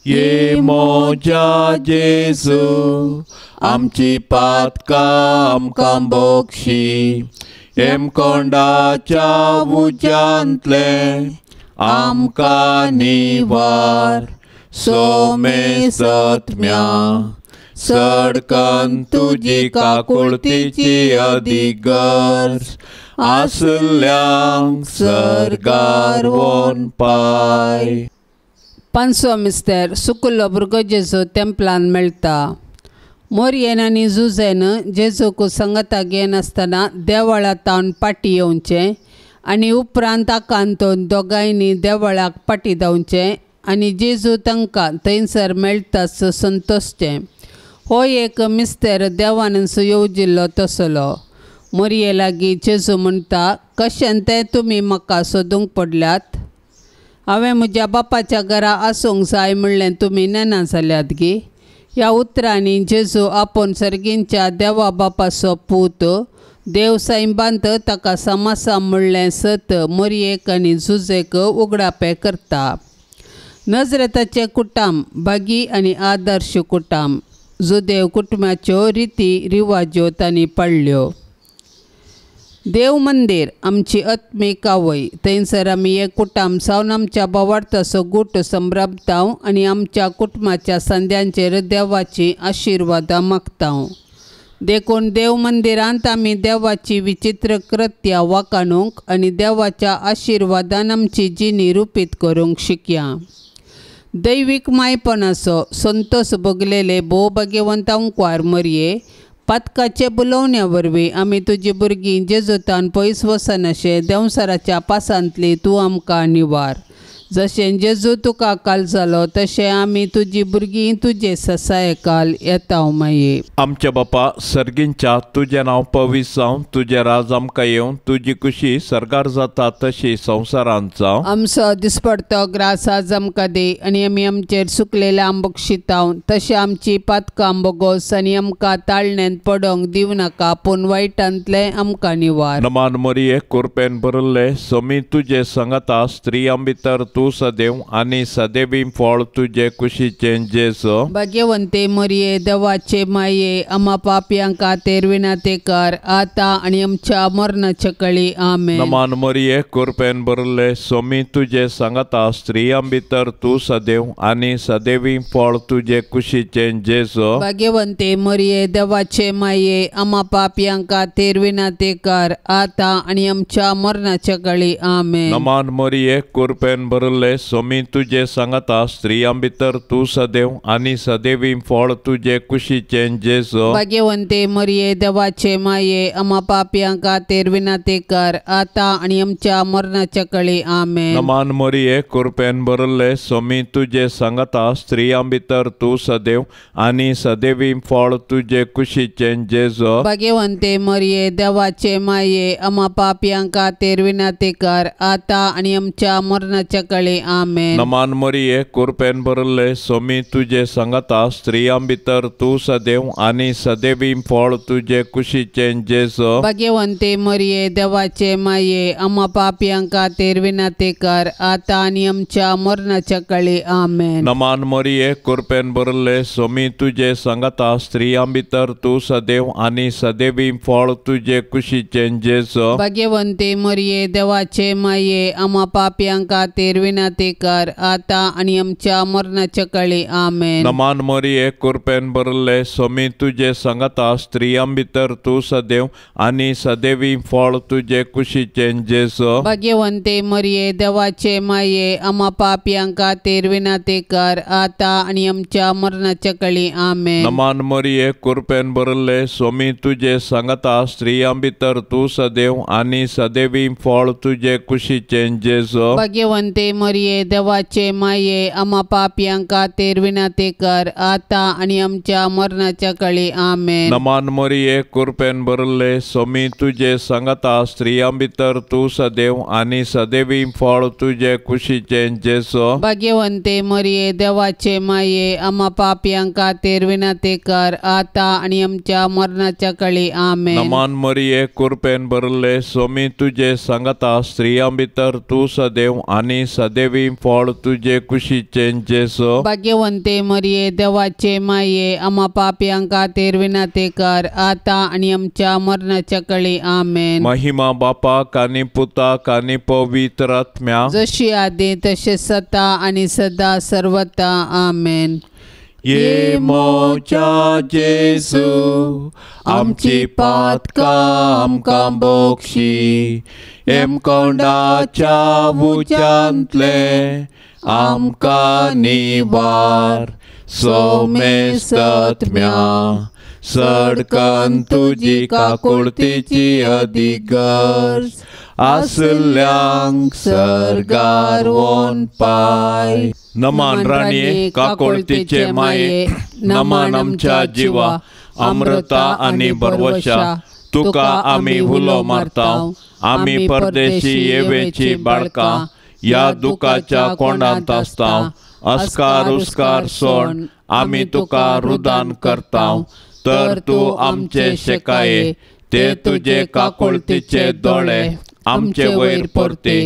ये मोज्या जेजू आमची पातकां आमकां बोक्षी हेमकोंडाच्या उज्यांतलें आमकां निवार सोमेसत्म्या सडकन तुजी काकुळतीची अदीक गरज आसल्यांक सर्गार वोन पाय. पांचवो मिस्तेर सुकुल्लो भुरगो जेजू तेंपलान मेळटा. मोरयेन आनी जुझेन जेजूक संगता घेनासतना देवळा तावन पाटी येवचें आनी उपरांत आकांतून दोगांयनी देवळाक पाटी धांवचें आनी जेजू तांकां थंयसर मेळटाच संतोशचें. हो एक मिस्तेर देवानूच येवजिल्लो तसलो. मोरये लागीं जेजू म्हणटा, कशें तें तुमी म्हाका सोदूंक पडल्यात? हांवें म्हज्या बापाच्या घरा आसूंक जाय म्हणलें तुमी नेना जाल्यात गी? ह्या उतरांनी जेजू आपूण सर्गींच्या देवा बापाचो पूत देव सायबांत ताका समासा म्हणलें सत मोरयेक आनी जुझेक उगडापें करता. नजरेताचें कुटाम भागी आनी आदर्श कुटाम जुदेव कुटुंबाच्यो रिती रिवाज्यो तांणी पाळ्ळ्यो. देव मंदीर आमची आत्मीक आवय थंयसर आमी एक कुटाम जावन आमच्या भावार्थाचो गूट संभ्रमता आनी आमच्या कुटुंबाच्या संद्यांचेर देवाची आशिर्वादां मागता. देखून देव मंदिरांत आमी देवाची विचित्र कृत्या वाखाणूंक आनी देवाच्या आशिर्वादान आमची जिणी रुपीत करूंक शिकया. दैवीक मायपणाचो संतोष भोगलेले भोव भाग्यवंत अंकवार मरये पातकाचे बुलोवण्या वरवीं आमी तुजी भुरगीं जेजूतान पयस वचनाशें देंवसाराच्या पासांतली तूं आमकां निवार. जशें जेजू तुका काल जालो तशें आमी तुजी भुरगीं तुजे ससायकाल येता माये. आमच्या बापा सर्गींच्या तुजें नांव पवित्र जावं, तुजें राज आमकां येवं, तुजी खुशी सर्गार जाता तशी संवसारांत जावं. आमचो दिसपडतो ग्रास आज आमकां दी आनी आमी आमचेर सुकलेल्या आंबोक शिताव तशें आमची पातकां बोगोस आनी आमकां ताळण्यांत पडोंक दिवं नाका पूण वायटांतलें आमकां निवार. नमान मरिये कुरपेन भरिल्ले समी तुजे संगता स्त्रियां भितर तूं सदैव आनी सदैवी फळ तुजे कुशीचें जेजू. भाग्यवंते मरिये देवाचे माये आमा पापयांक खातीर विनंती कर आतां आनी आमच्या मरणाच्या कळी. आमेन. नमान मरिये कुरपेन भरिल्ले समी तुजे संगता स्त्रियां भितर तूं सदैव आनी सदैवी फळ तुजे कुशीचें जेजू. भाग्यवंते मरिये देवाचे माये आमा पापयांक खातीर विनंती कर आतां आनी आमच्या मरणाच्या कळी. आमेन. नमान मरिये कुरपेन भरिल्ले समी तुजे संगता स्त्रियां भितर तूं सदैव आनी सदैवी फळ तुजे कुशीचें जेजू. भाग्यवंते मरिये देवाचे माये आमा पापयांक खातीर विनंती कर आतां आनी आमच्या मरणाच्या कळी. आमेन. नमान मरिये कुरपेन भरिल्ले समी तुजे संगता स्त्रियां भितर तूं सदैव आनी सदैवी फळ तुजे कुशीचें जेजू. भाग्यवंते मरिये देवाचे माये आमा पापयांक खातीर विनंती कर आतां आनी आमच्या मरणाच्या कळी. आमेन. नमान मरिये कुरपेन भरिल्ले समी तुजे संगता स्त्रियां भितर तूं सदैव आनी सदैवी फळ तुजे कुशीचें जेजू. भाग्यवंते मरिये देवाचे माये आमा पापयांक खातीर विनंती कर आतां आनी आमच्या मरणाच्या कळी. आमेन. नमान मरिये कुरपेन भरिल्ले समी तुजे संगता स्त्रियां भितर तूं सदैव आनी सदैवी फळ तुजे कुशीचें जेजू. भाग्यवंते मरिये देवाचे माये आमा पापयांक खातीर विनंती कर आतां आनी आमच्या मरणाच्या कळी. आमेन. नमान मरिये कुरपेन भरिल्ले समी तुजे संगता स्त्रियां भितर तूं सदैव आनी सदैवी फळ तुजे कुशीचें जेजू. भाग्यवंते मरिये देवाचे माये आमा पापयांक खातीर विनंती कर आतां आनी आमच्या मरणाच्या कळी. आमेन. नमान मरिये कुरपेन भरिल्ले समी तुजे संगता स्त्रियां भितर तूं सदैव आनी सदैवी फळ तुजे कुशीचें जेजू. भाग्यवंते मरिये देवाचे माये आमा पापयांक खातीर विनंती कर आतां आनी आमच्या मरणाच्या कळी. आमेन. नमान मरिये कुरपेन भरिल्ले समी तुजे संगता स्त्रियां भितर तूं सदैव आनी सदैवी फळ तुजे कुशीचें जेजू. भाग्यवंते मरिये देवाचे माये आमा पापयांक खातीर विनंती कर आतां आनी आमच्या मरणाच्या कळी. आमेन. नमान मरिये कुरपेन भरिल्ले समी तुजे संगता स्त्रियां भितर तूं सदैव आनी सदैवी फळ तुजे कुशीचें जेजू। भाग्यवंते मरिये देवाचे माये आम्हा पापयां खातीर विनंती कर आता आनी आमच्या मरणाच्या कळी। आमेन। महिमा बापाक आनी पुताक आनी पवित्र आत्म्याक, जशी आदी तशें सता आनी सदा सर्वता। आमेन। ये मोच्या जेजू आमची पातकां आमकां बक्षी, हेमकोंडाच्या उज्यांतले आमकां निवार, सोमेस्तत्म्या सडकन तुजी काकुळतीची अदीक गरज आसल्यांक सर्गार वोन पाय। नमन राणये काकुळतीचे माये, नमन आमच्या जिवा अमृता आनी बरवशा, तुका आमी हुलो मारता। आमी परदेशी येवेची बाळकां ह्या दुखाच्या कोंडांत आसता, अस्कार उस्कार सोड आमी तुका रुदान करता। तर तूं आमचे शेकाये ते तुजे काकुळतीचे दोळे आमचे वयर परते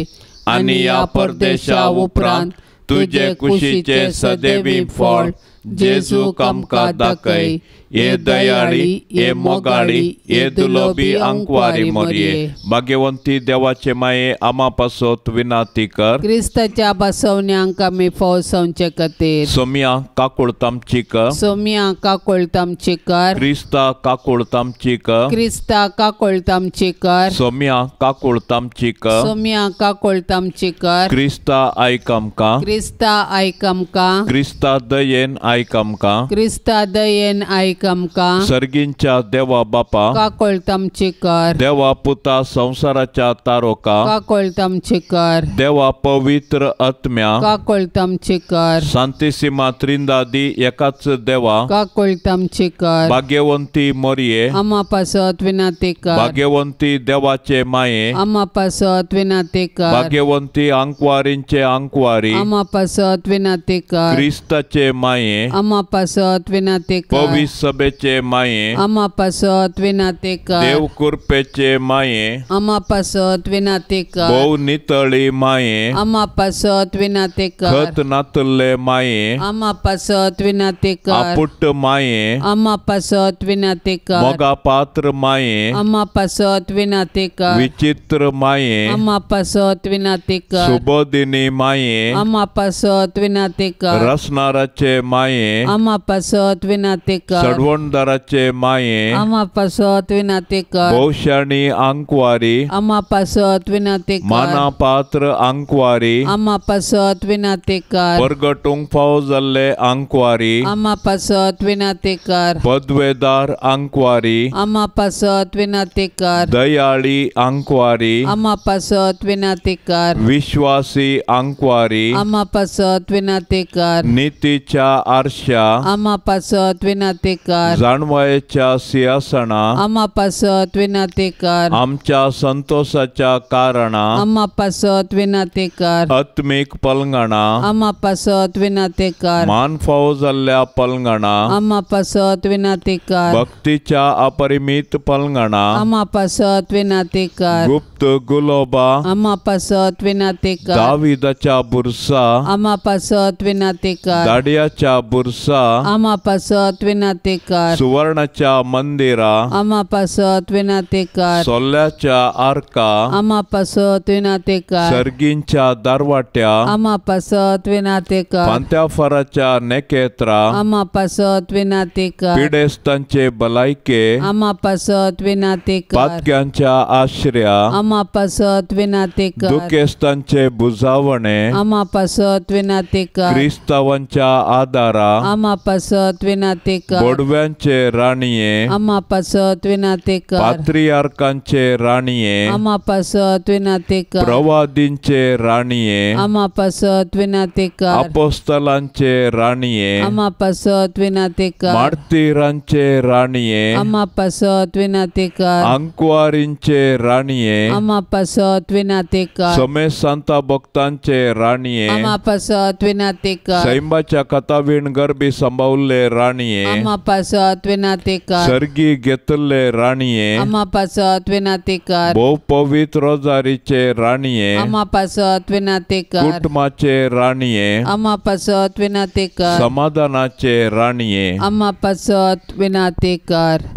आनी ह्या परदेशा उपरांत तुजे कुशीचे सदैवी फळ जेजूक आमकां दाखय। हे दयाळी, हे मोगाळी, हे दुलोबी आंकवारी मोरये, भाग्यवंती देवाचे माये आमा पासत विनाती कर। क्रिस्ताच्या बसवण्यांक आमी फौसवचे खातीर। सोमिया काकुळत आमची कर। सोमिया काकुळत आमची कर। क्रिस्ता काकुळत आमची कर। क्रिस्ता काकुळत आमची कर। सोमिया काकुळत आमची कर। सोमिया काकुळत आमची कर। क्रिस्ता आयक आमकां। क्रिस्ता आयक आमकां। क्रिस्ता दयेन आयक आमकां। क्रिस्ता दयेन आयक आमकां। सर्गींच्या देवा बापा काकुळत आमची कर। देवा पुता संवसाराच्या तारोका काकुळत आमची कर। देवा पवित्र आत्म्या काकुळत आमची कर। शांतिसीमा त्रिंदादी एकाच देवा काकुळत आमची कर। भाग्यवंती मोरये आमा पासत विनंती कर। भाग्यवंती देवाचे माये आमा पासत विनंती कर। भाग्यवंती आंकवारींचे आंकवारी आमा पासत विनंती कर। क्रिस्ताचे माये आमा पासत विनंती कर। पवित्र सभेचे माये आमा पासत विनंती कर। देव कृपेचे माये आमा पासत विनंती कर। भोव नितळी माये आमा पासत विनंती कर। खत नातल्ले माये आमा पासत विनंती कर। आपुट्ट माये आमा पासत विनंती कर। मोगा पात्र माये आमा पासत विनंती कर। विचित्र माये आमा पासत विनंती कर। सुबोधिनी माये आमा पासत विनंती कर। रसनाराचे माये आमा पासत विनंती कर। सडवणदाराचे माये आमा पासत विनंती कर। भोवशाणी आंकवारी आमा पासत विनंती कर। मानापात्र आंकवारी आमा पासत विनंती कर। परगटूंक फावो जाल्ले आंकवारी आमा पासत विनंती कर। पदवेदार आंकवारी आमा पासत विनंती कर। दयाळी आंकवारी आमा पासत विनंती कर। विश्वासी आंकवारी आमा पासत विनंती कर। नितीच्या आरशा आमा पासत विनंती कर। जाणवायेच्या सिंहासना आमा पासत विनंती कर। आमच्या संतोषाच्या कारणा आमा पासत विनंती कर। आत्मीक पलंगणा आमा पासत विनंती कर। मान फावो जाल्ल्या पलंगणा आमा पासत विनंती कर। भक्तीच्या अपरिमित पलंगणा आमा पासत विनंती कर। गुप्त गुलोबा आमा पासत विनंती कर। दाविदाच्या बुरसा आमा पासत विनंती कर। दाडियाच्या बुरसा आमा पासत विनंती कर। सुवर्णाच्या मंदिरा आमा पासत विनंती कर। सोल्याच्या आर्का आमा पासत विनंती कर। सर्गींच्या दारवाट्या आमा पासत विनंती कर। फांत्याफाराच्या नेकेत्रा आमा पासत विनंती कर। पिडेस्तांचे भलायके आमा पासत विनंती कर। पातक्यांच्या आश्र्या आमा पासत विनंती कर। दुखेस्तांचे बुजावणे आमा पासत विनंती कर। क्रिस्तावांच्या आदारा आमा पासत विनंती कर। बोडव्यांचे राणये आमा पासत विनंती कर। पात्रियार्कांचे राणये आमा पासत विनंती कर। प्रवादींचे राणये आमा पासत विनंती कर। अपोस्तलांचे राणये आमा पासत विनंती कर। मार्तीरांचे राणये आमा पासत विनंती कर। आंकवारींचे राणये आमा पासत विनंती कर। समेस्त सांता भक्तांचे राणये आमा पासत विनंती कर। सैंबाच्या कथावीण गर्भी सांबावल्ले राणये, आमा पासत विनाती कर। सर्गी घेतल्ले राणये, आमा पासत विनाती कर। भोव पवित्र रोजारीचे राणये, आमा पासत विनाती कर। कुटुंबाचे राणये, आमा पासत विनाती कर। समाधानाचे राणये, आमा पासत विनाती कर।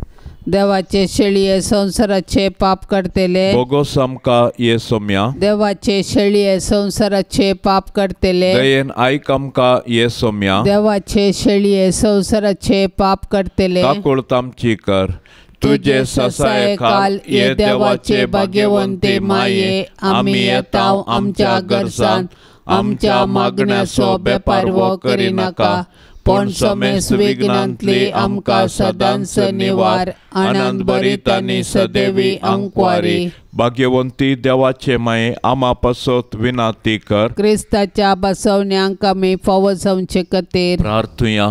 देवाचे शेळये संसाराचे पाप करतले, बोगोस आमकां ये सोम्या। देवाचे शेळये संसाराचे पाप करतले, दयेन आयक आमकां ये सोम्या। देवाचे शेळये संसाराचे पाप करतले, काकूळत आमची कर। तुझे ससाये खाल ये देवाचे भाग्यवंते माये, आमी येता आमच्या गरजान, आमच्या मागण्याचो बेपारवो करिनाका, पण समेस विघ्नांतली आमकां सदांच निवार। आनंद भरीत आनी सदैवी अंकवारी। भाग्यवंती देवाचे माये, आमा पासत विनाती कर। क्रिस्ताच्या बसवण्यांक आमी फावो जावचे खातीर प्रार्थुया।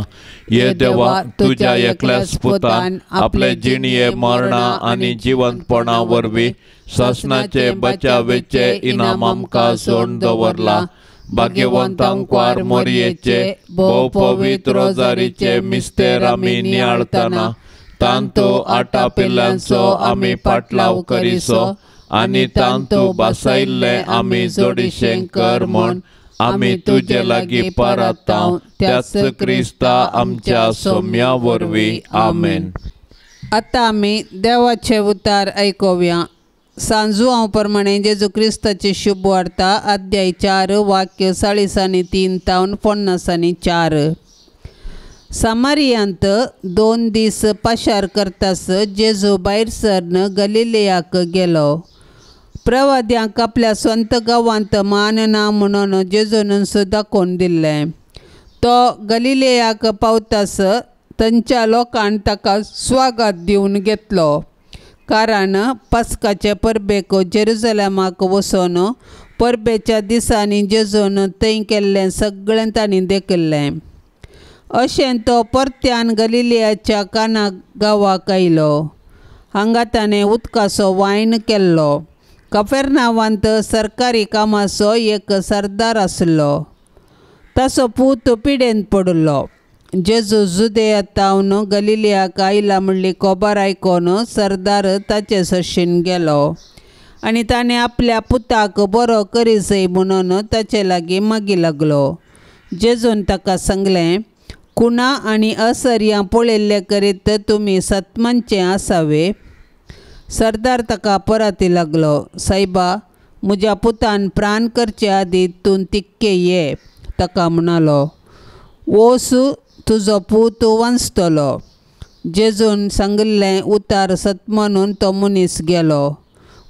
ये देवा, तुज्या एकल्याच पुतान आपले जिणये मरणा आनी जिवंतपणा वरवीं सासणाचे बचावेचे इनाम आमकां सोडून दवरला। भाग्यवंत अंकवार मोरयेचे भोव पवित्र रोजारीचे मिस्तेर आमी नियाळतना, तांतू आटा पिल्ल्यांचो आमी पाटलाव करिसो आनी तांतू बसायिल्ले आमी जोडिशें कर म्हूण आमी तुजे लागीं परतांव, त्याच क्रिस्ता आमच्या सोम्या वरवीं। आमेन। आतां आमी देवाचे उतार आयकुया। सांजुआंव प्रमाणे जेजू क्रिस्ताची शुभ वार्ता अध्याय 4 वाक्य 43 तावन 54। सामारियांत 2 दीस पाशार करतास जेजू भायर सरन गलिलेयाक गेलो। प्रवाद्यांक आपल्या स्वंत गांवांत मान ना म्हणून जेजून दाखोवन दिल्लें। तो गलिलेयाक पावतास थंयच्या लोकान ताका स्वागत दिवन घेतलो, कारण पास्काचे परबेक जेरुजलेमाक वचून परबेच्या दिसांनी जेजून थंय केल्लें सगळें तांणी देखिल्लें। अशें तो परत्यान गलिलियाच्या काना गांवाक आयलो। हांगा ताणें उदकाचो वायन केल्लो। कफेरनावांत सरकारी कामाचो एक सरदार आसलो, ताचो पूत पिडेंत पडिल्लो। जेजू जुदेया तावन गलिलियाक आयला म्हणली खबर आयकून सरदार ताचे सरशीन गेलो आनी ताणें आपल्या पुताक बरो करी जाय म्हणून ताचे लागीं मागी लागलो। जेजून ताका सांगलें, कुणा आनी असर्यां पळयल्ले करीत तुमी सतमानचे आसावे। सरदार ताका परती लागलो, सायबा, म्हज्या पुतान प्राण करचे आदीं तूं तिक्के ये। ताका म्हणालो, वोस, तुजो पूत वांचतलो। जेजून सांगिल्लें उतार सत म्हणून तो मनीस गेलो,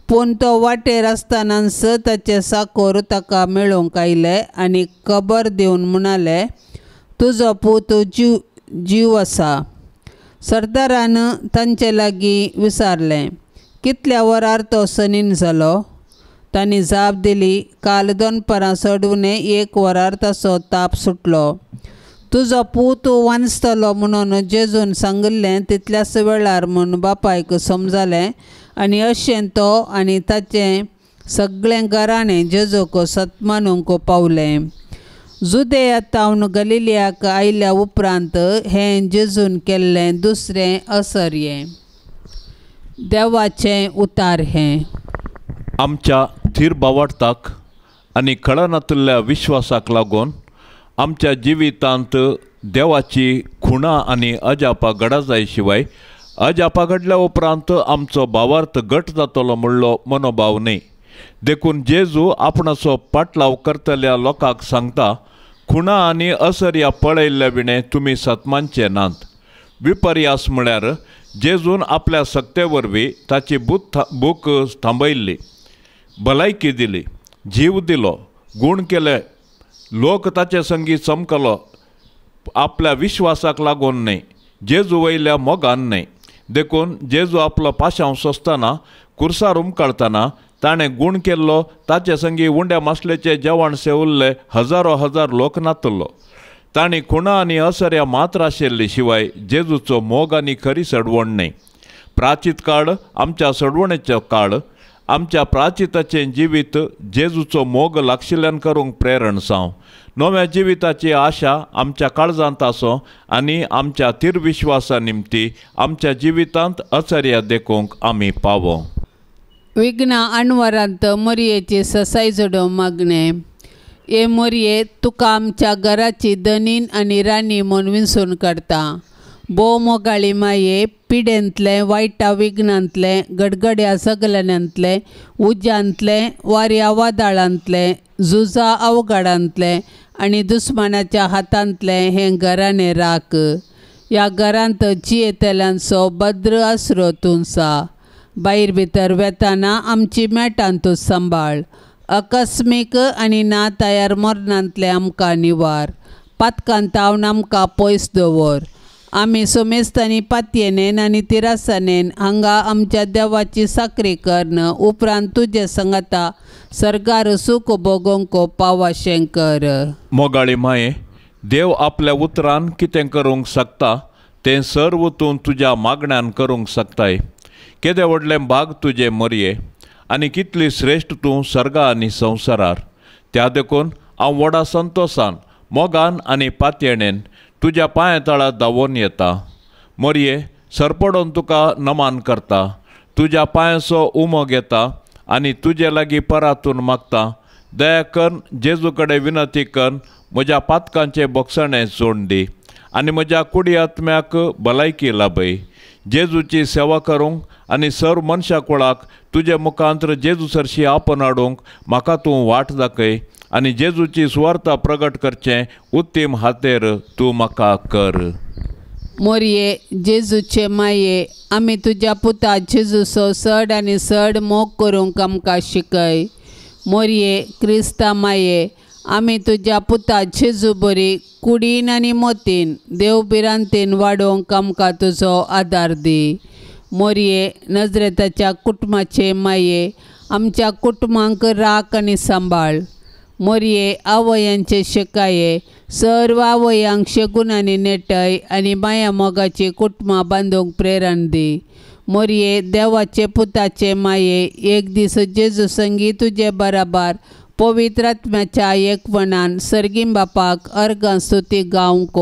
पूण तो वाटेर आसतनाच ताचे साकोर ताका मेळूंक आयले आनी खबर दिवन म्हणाले, तुजो पूत जीव आसा। सरदारान तांचे लागीं विचारलें, कितल्या वरार तो सनीन जालो? तांणी जाप दिली, काल दनपारां चडुणे 1 वरार ताचो ताप सुटलो। तुजो पूत वांचतलो म्हणून जेजून सांगिल्लें तितल्याच वेळार म्हूण बापायक समजालें आनी अशें तो आनी ताचें सगळें घराणें जेजूक सत मानूंक पावलें। जुदेया तावन गलिलियाक आयल्या उपरांत हें जेजून केल्लें दुसरें असर्यें। देवाचें उतार हें। आमच्या थीर बावाडताक आनी कळनातल्या विश्वासाक लागून आमच्या जिवितांत देवाची खुणा आनी अजापा घडा जाय शिवाय अजापा घडल्या उपरांत आमचो भावार्थ घट जातलो म्हणलो मनोभाव न्हय। देखून जेजू आपणाचो पाटलाव करतल्या लोकांक सांगता, खुणा आनी असर्या पळयल्ल्या विणें तुमी सतमानचे नात। विपर्यास म्हळ्यार जेजून आपल्या सक्ते वरवीं ताची भूक थांबयल्ली, भलायकी दिली, जीव दिलो, गूण केले, लोक ताचे संगी चमकलो, आपल्या विश्वासाक लागून न्हय, जेजू वयल्या मोगान न्हय। देखून जेजू आपलो पाशांव सोंसतना, कुर्सार उमकाळतना ताणें गूण केल्लो, ताचे संगी उंड्या मासलेचें जेवण सेवल्ले हजारो हजार लोक नातलो। तांणी खुणा आनी असर्या मात्र आशिल्ली शिवाय जेजूचो मोग आनी खरी सडवण न्हय। प्राचीत काळ आमच्या सडवणेचो काळ, आमच्या प्राचिताचें जिवीत जेजूचो मोग लागशिल्ल्यान करूंक प्रेरण जावं. नव्या जिविताची आशा आमच्या काळजांत आसो आनी आमच्या थिरविश्वासा निमती आमच्या जिवितांत अचर्या देखूंक आमी पावो. विघ्न अणवरांत मोरयेची ससाय जोडो मागणें. हे मोरये, तुका आमच्या घराची धनीन आनी राणी म्हूण विंचून काडटा. भोव मोगाळी माये, पिडेंतलें, वायटा विघ्नांतलें, गडगड्या सगल्यांतलें, उज्यांतलें, वाऱ्या वादळांतलें, झुजा अवघडांतलें आनी दुस्मानाच्या हातांतलें हें घराणें राख. ह्या घरांत जियेतल्यांचो भद्र आसरो तुमचा. भायर भितर वेताना आमची मेटां तूं सांबाळ. अकस्मीक आनी ना तयार मरणांतलें आमकां निवार. पातकान तावन आमकां पयस दवर. आमी सोमेस्तांनी पातयेनेन आनी तिरासानेन हांगा आमच्या देवाची साकरी कर्ण उपरांत तुजे संगता सरकार सूख भोगोंक पावाशें कर. मोगाळी माये, देव आपल्या उतरान कितें करूंक शकता तें सर्व तूं तुज्या मागण्यान करूंक शकताय. केदें व्हडलें भाग तुजें मोरये आनी कितली श्रेश्ठ तूं सर्गा आनी संवसारार. त्या देखून हांव व्हडा संतोशान, मोगान आनी पातयेणेन तुज्या पांया तळा धांवोन येता. मोरये, सरपडोन तुका नमान करता, तुज्या पांयाचो उमो घेता आनी तुजे लागीं परातून मागता. दया करून जेजू कडेन विनंती करून म्हज्या पातकांचें बोगसणें सोड दी आनी म्हज्या कुडी आत्म्याक भलायकी लाभय. जेजूची सेवा करूंक आनी सर्व मनशा कुळाक तुजे मुखांत्र जेजू सरशी आपण हाडूंक म्हाका तूं वाट दाखय आनी जेजूची सुवार्ता प्रगट करचें उत्तीम हातेर तूं म्हाका कर. मोरये, जेजूचे माये, आमी तुज्या पुता जेजूचो चड आनी चड मोग करूंक आमकां शिकय. मोरये, क्रिस्ता माये, आमी तुज्या पुता जेजू बरी कुडीन आनी मोतीन देव भिरांतीन वाडोवंक आमकां तुजो आदार दी. मोरये, नजरेताच्या कुटुंबाचे माये, आमच्या कुटुंबांक राख आनी सांबाळ. मोरये, आवयांचे शेकाये, सर्व आवयांक शेगून आनी नेटय आनी माया मोगाची कुटुंबां बांदूंक प्रेरण दी. मोरये, देवाचे पुताचे माये, एक दीस जेजू संगी तुजे बराबर पवित्र आत्म्याच्या एकवणान सर्गीं बापाक अर्गां स्तुती गावंक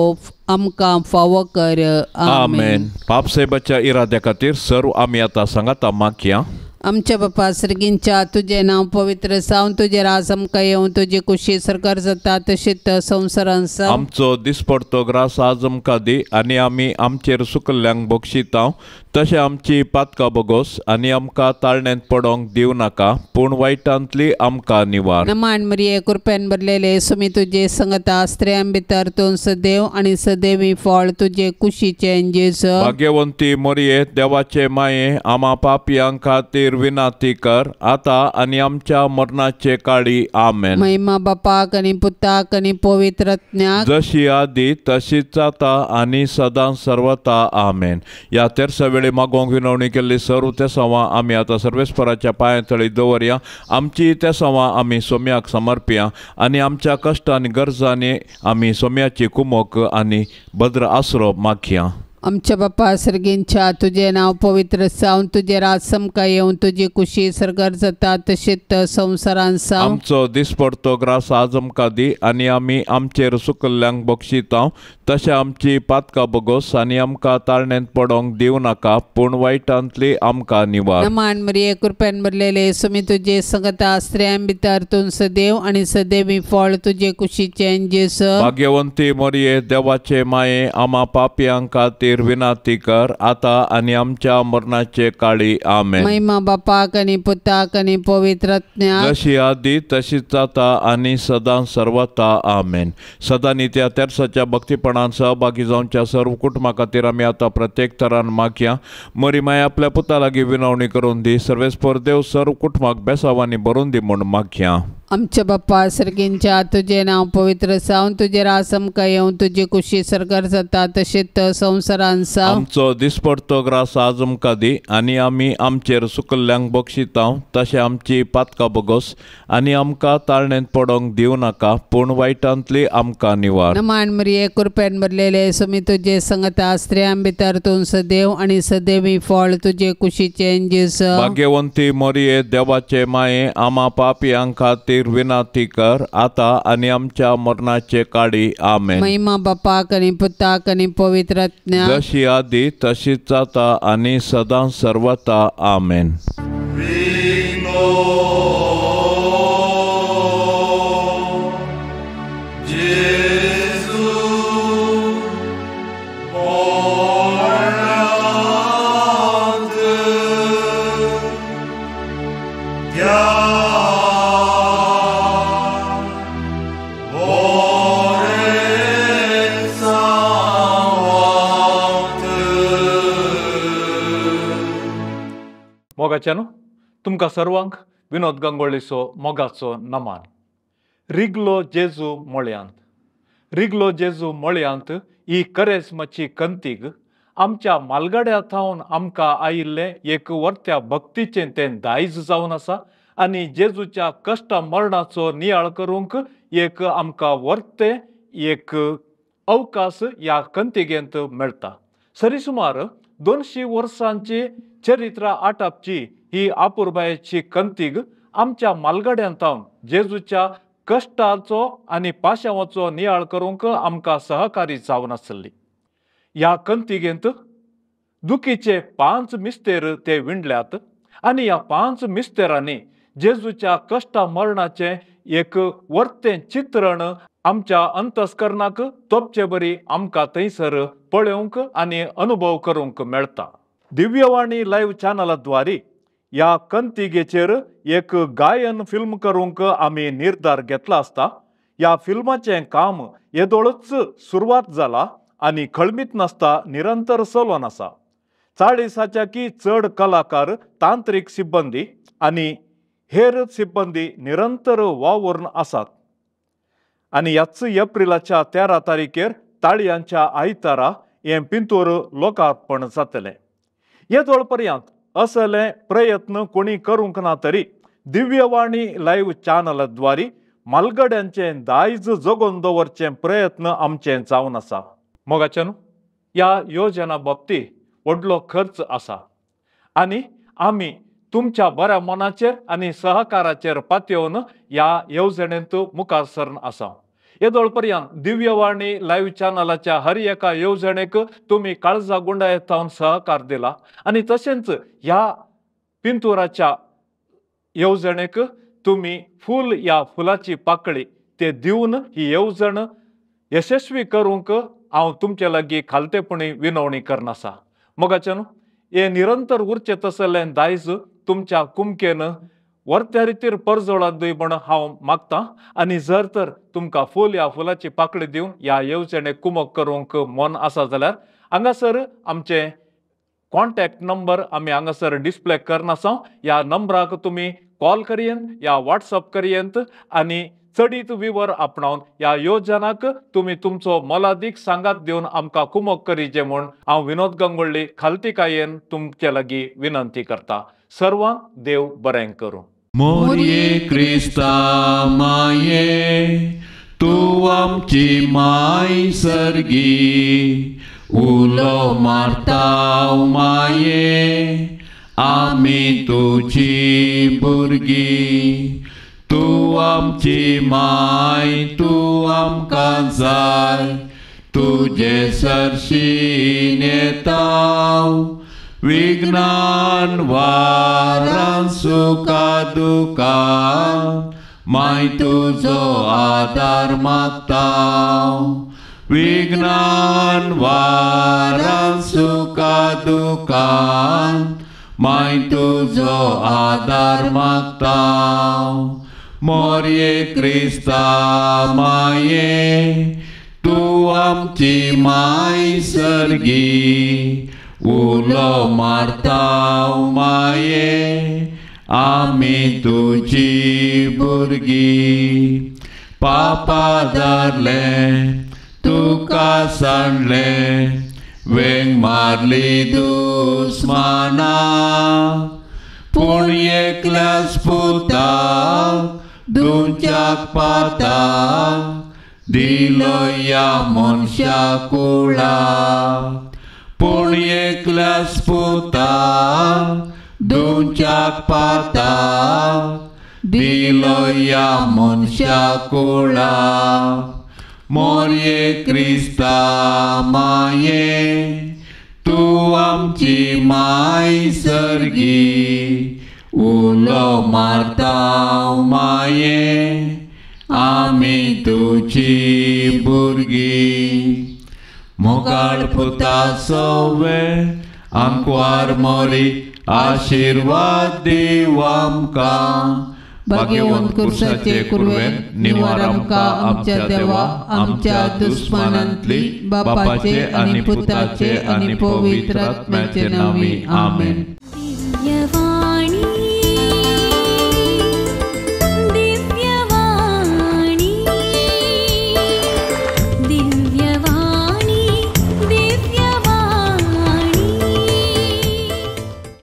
आमकां फावो कर. आमेन. पापसाहेबाच्या इराद्या खातीर सर्व आमी आतां सांगाता मागया. आमच्या बापा सर्गींच्या, तुजें नांव पवित्र जावं, तुजें राज आमकां येवं, तुजी कुशी सरकार जाता तशीच संवसारांत जावं. आमचो दिसपडतो ग्रास आज आमकां दी आनी आमी आमचेर सुकल्ल्यांक बक्षितांव तशें आमची पातकां बोगोस आनी आमकां ताळण्यांत पडोंक दिवं नाका, पूण वायटांतली आमकां निवार. नमान मरिये, कृपेन भरलेले, सुमी तुजे संगता, स्त्रियां भितर तूं सदैव आनी सदैवी फळ तुजे कुशीचें जेजू. भाग्यवंती मोरये, देवाचे माये, आमा पापयां खातीर विनंती कर आता आनी आमच्या मरणाचे काळी. आमेन. महिमा बापाक आनी पुताक आनी पवित्र आत्म्याक, जशी आदी तशीच आता आनी सदां सर्वता. आमेन. ह्या तेरसा वेळी मागोवंक विनवणी केल्ली सर्व तेसांवां आमी आतां सर्वेस्पराच्या पांया तळी दवरया. आमची तेसांवां आमी सोम्याक समर्पया आनी आमच्या कश्ट आनी गरजांनी आमी सोम्याची कुमोक आनी भद्र आसरो मागया. आमच्या बापा सर्गींच्या, तुजें नांव पवित्र जावं, तुजें राज आमकां येवं, तुजी कुशी सरकार जाता तशीच संवसारांत जावं. आमचो दिसपडतो ग्रास आज आमकां दी आनी आमी आमचेर सुकल्ल्यांक बक्षितांव तशें आमची पातकां बोगोस आनी आमकां ताळण्यांत पडोंक दिवं नाका, पूण वायटांतली आमकां निवार. नमान मरिये, कृपेन भरलेले, सुमी तुजे संगता, स्त्रियां भितर तूं सदैव आनी सदैवी फळ तुजे कुशीचें जेजू. भाग्यवंती मोरये, देवाचे माये, आमा पापयां खातीर विनंती कर आता आनी आमच्या मरणाचे काळी. आमेन. महिमा बापाक आनी पुताक आनी पवित्र आत्म्याक, जशी आदी तशीच आता आनी सदां सर्वता. आमेन. सदां त्या तेरसाच्या भक्तीपणान सहभागी जावच्या सर्व कुटुंबा खातीर आमी आतां प्रत्येक तरान मागया. मरी माय आपल्या पुता लागीं विनवणी करून दी. सर्वेस्पर देव सर्व कुटुंबाक बेसावांनी भरून दी म्हूण मागया. आमच्या बापा सर्गींच्या, तुजें नांव पवित्र जावं, तुजें राज आमकां येवं, तुजी कुशी सरकार जाता तशीच संवसारांत संवसारांत आमचो दिसपडतो ग्रास आज आमकां दी आनी आमी आमचेर सुकल्ल्यांक बक्षितांव तशें आमची पातकां बोगोस आनी आमकां ताळणेंत पडोंक दिवं नाका पूण वायटांतली आमकां निवार. नमान मरिये कृपेन भरलेले स्वामी तुजे संगता स्त्रियां भितर तूं सदैव आनी सदैवी फळ तुजे कुशीचें जेजू. भाग्यवंती मोरये देवाचे माये आमा पापयां खातीर विनंती कर आतां आनी आमच्या मरणाचे काडी. आमेन. महिमा बापाक आनी पुताक आनी पवित्र आत्म्याक जशी आदी तशीच जाता आनी सदां सर्वता. आमेन. मोगाच्यानो तुमकां सर्वांक विनोद गंगोळीचो मोगाचो नमान. रिगलो जेजू मळयांत, रिगलो जेजू मळयांत ही करेस्माची कंतीग आमच्या मालगाड्या थावन आमकां आयिल्लें एक वर्त्या भक्तीचें तें दायज जावन आसा आनी जेजूच्या कश्टा मरणाचो नियाळ करूंक एक आमकां वर्तें एक अवकाश ह्या कंतिगेंत मेळटा. सरी सुमार 200 वर्सांची चरित्र आटापची ही आपुरबायेची कंतीग आमच्या मालगाड्यांत थावन जेजूच्या कश्टाचो आनी पाशांवाचो नियाळ करूंक आमकां सहकारी जावन आसली. ह्या कंतिगेंत दुखीचे 5 मिस्तेर ते विणल्यात आनी ह्या 5 मिस्तेरांनी जेजूच्या कश्टा मरणाचें एक वर्तें चित्रण आमच्या अंतस्करणाक तोपचे बरी आमकां थंयसर पळोवंक आनी अनुभव करूंक मेळटा. दिव्यवाणी लायव्ह चॅनलाद्वारे ह्या कंतिगेचेर एक गायन फिल्म करूंक आमी निर्धार घेतला आसता. ह्या फिल्माचें काम येदोळच सुरवात जाला आनी खळमीत नासता निरंतर चलोन आसा. 40 की चड कलाकार, तांत्रीक सिब्बंदी आनी हेर सिब्बंदी निरंतर वावुरून आसात आनी ह्याच एप्रिलाच्या 13 तारखेर ताळयांच्या आयतारा हें पिंतूर लोकार्पण जातलें. येदोळ पर्यंत असले प्रयत्न कोणी करूंक ना तरी दिव्यवाणी लायव्ह चॅनलाद्वारे मालगड्यांचें दायज जगोवन दवरचें प्रयत्न आमचें जावन आसा. मोगाच्यान ह्या योजना बाबतींत व्हडलो खर्च आसा आनी आमी तुमच्या बऱ्या मनाचेर आनी सहकाराचेर पातयेवन ह्या येवजणेंत मुखार सरन आसा. येदोळ पर्यंत दिव्यवाणी लायव्ह चॅनलाच्या हर एका येवजणेक तुमी काळजा गुंडायत थावन सहकार दिला आनी तशेंच ह्या पिंतुराच्या येवजणेक तुमी फूल ह्या फुलाची पाकळी ते दिवन ही येवजण यशस्वी करूंक हांव तुमचे लागीं खालतेपणी विनवणी करनासा. मोगाच्यान हें निरंतर उरचें तसलें दायज तुमच्या कुमकेन वर्त्या रितीर परजोळात दी म्हण हांव मागतां आनी जर तर तुमकां फूल ह्या फुलाची पाकळी दिवन ह्या येवजणेक कुमक करूंक मन आसा जाल्यार हांगासर आमचें कॉन्टॅक्ट नंबर आमी हांगासर डिस्प्ले करनासा. ह्या नंबराक तुमी कॉल करयेन या व्हॉट्सअप करयेंत आनी चडीत विवर आपणावन ह्या योजनाक तुमी तुमचो मोलादीक सांगात दिवन आमकां कुमक करीचे म्हूण हांव विनोद गंगोळ्ळी खालतीकायेन तुमचे लागीं विनंती करता. सर्वांक देव बरें करूं. मोरये क्रिस्ता माये तूं आमची माय सर्गी उलो मारता माये आमी तुजी भुरगीं तूं आमची माय तूं आमकां जाय तुजे सरशीं येता विज्ञान वारां सुखा दुखां माय तुजो आदार मागता विज्ञान वारां सुखा दुखां माय तुजो आदार मागता मोरये क्रिस्ता माये तूं आमची माय सर्गी उलो मारता माये आमी तुजी भुरगीं पापा धरलें तुका सांडलें वेंग मारली दुस्माना पूण एकल्याच पुताक दुमच्याक पाताक दिलो ह्या मनशा कुळाक पूण एकल्याच पुताक दुमच्याक पाताक दिलो ह्या मनशा कुळाक मोरये क्रिस्ता माये तूं आमची माय सर्गी उलो मारता माये आमी तुजी भुरगीं मोगाळ पुता सवे आंकवार मोरी आशिर्वाद दीव आमकां भाग्यवंत कुर्साचे कुरवेन निवार आमकां आमच्या देवा आमच्या दुस्मानांतली बापाचे आनी पुताचे आनी पवित्र आत्म्याचे नांवी आमेन. दिव्यवाणी.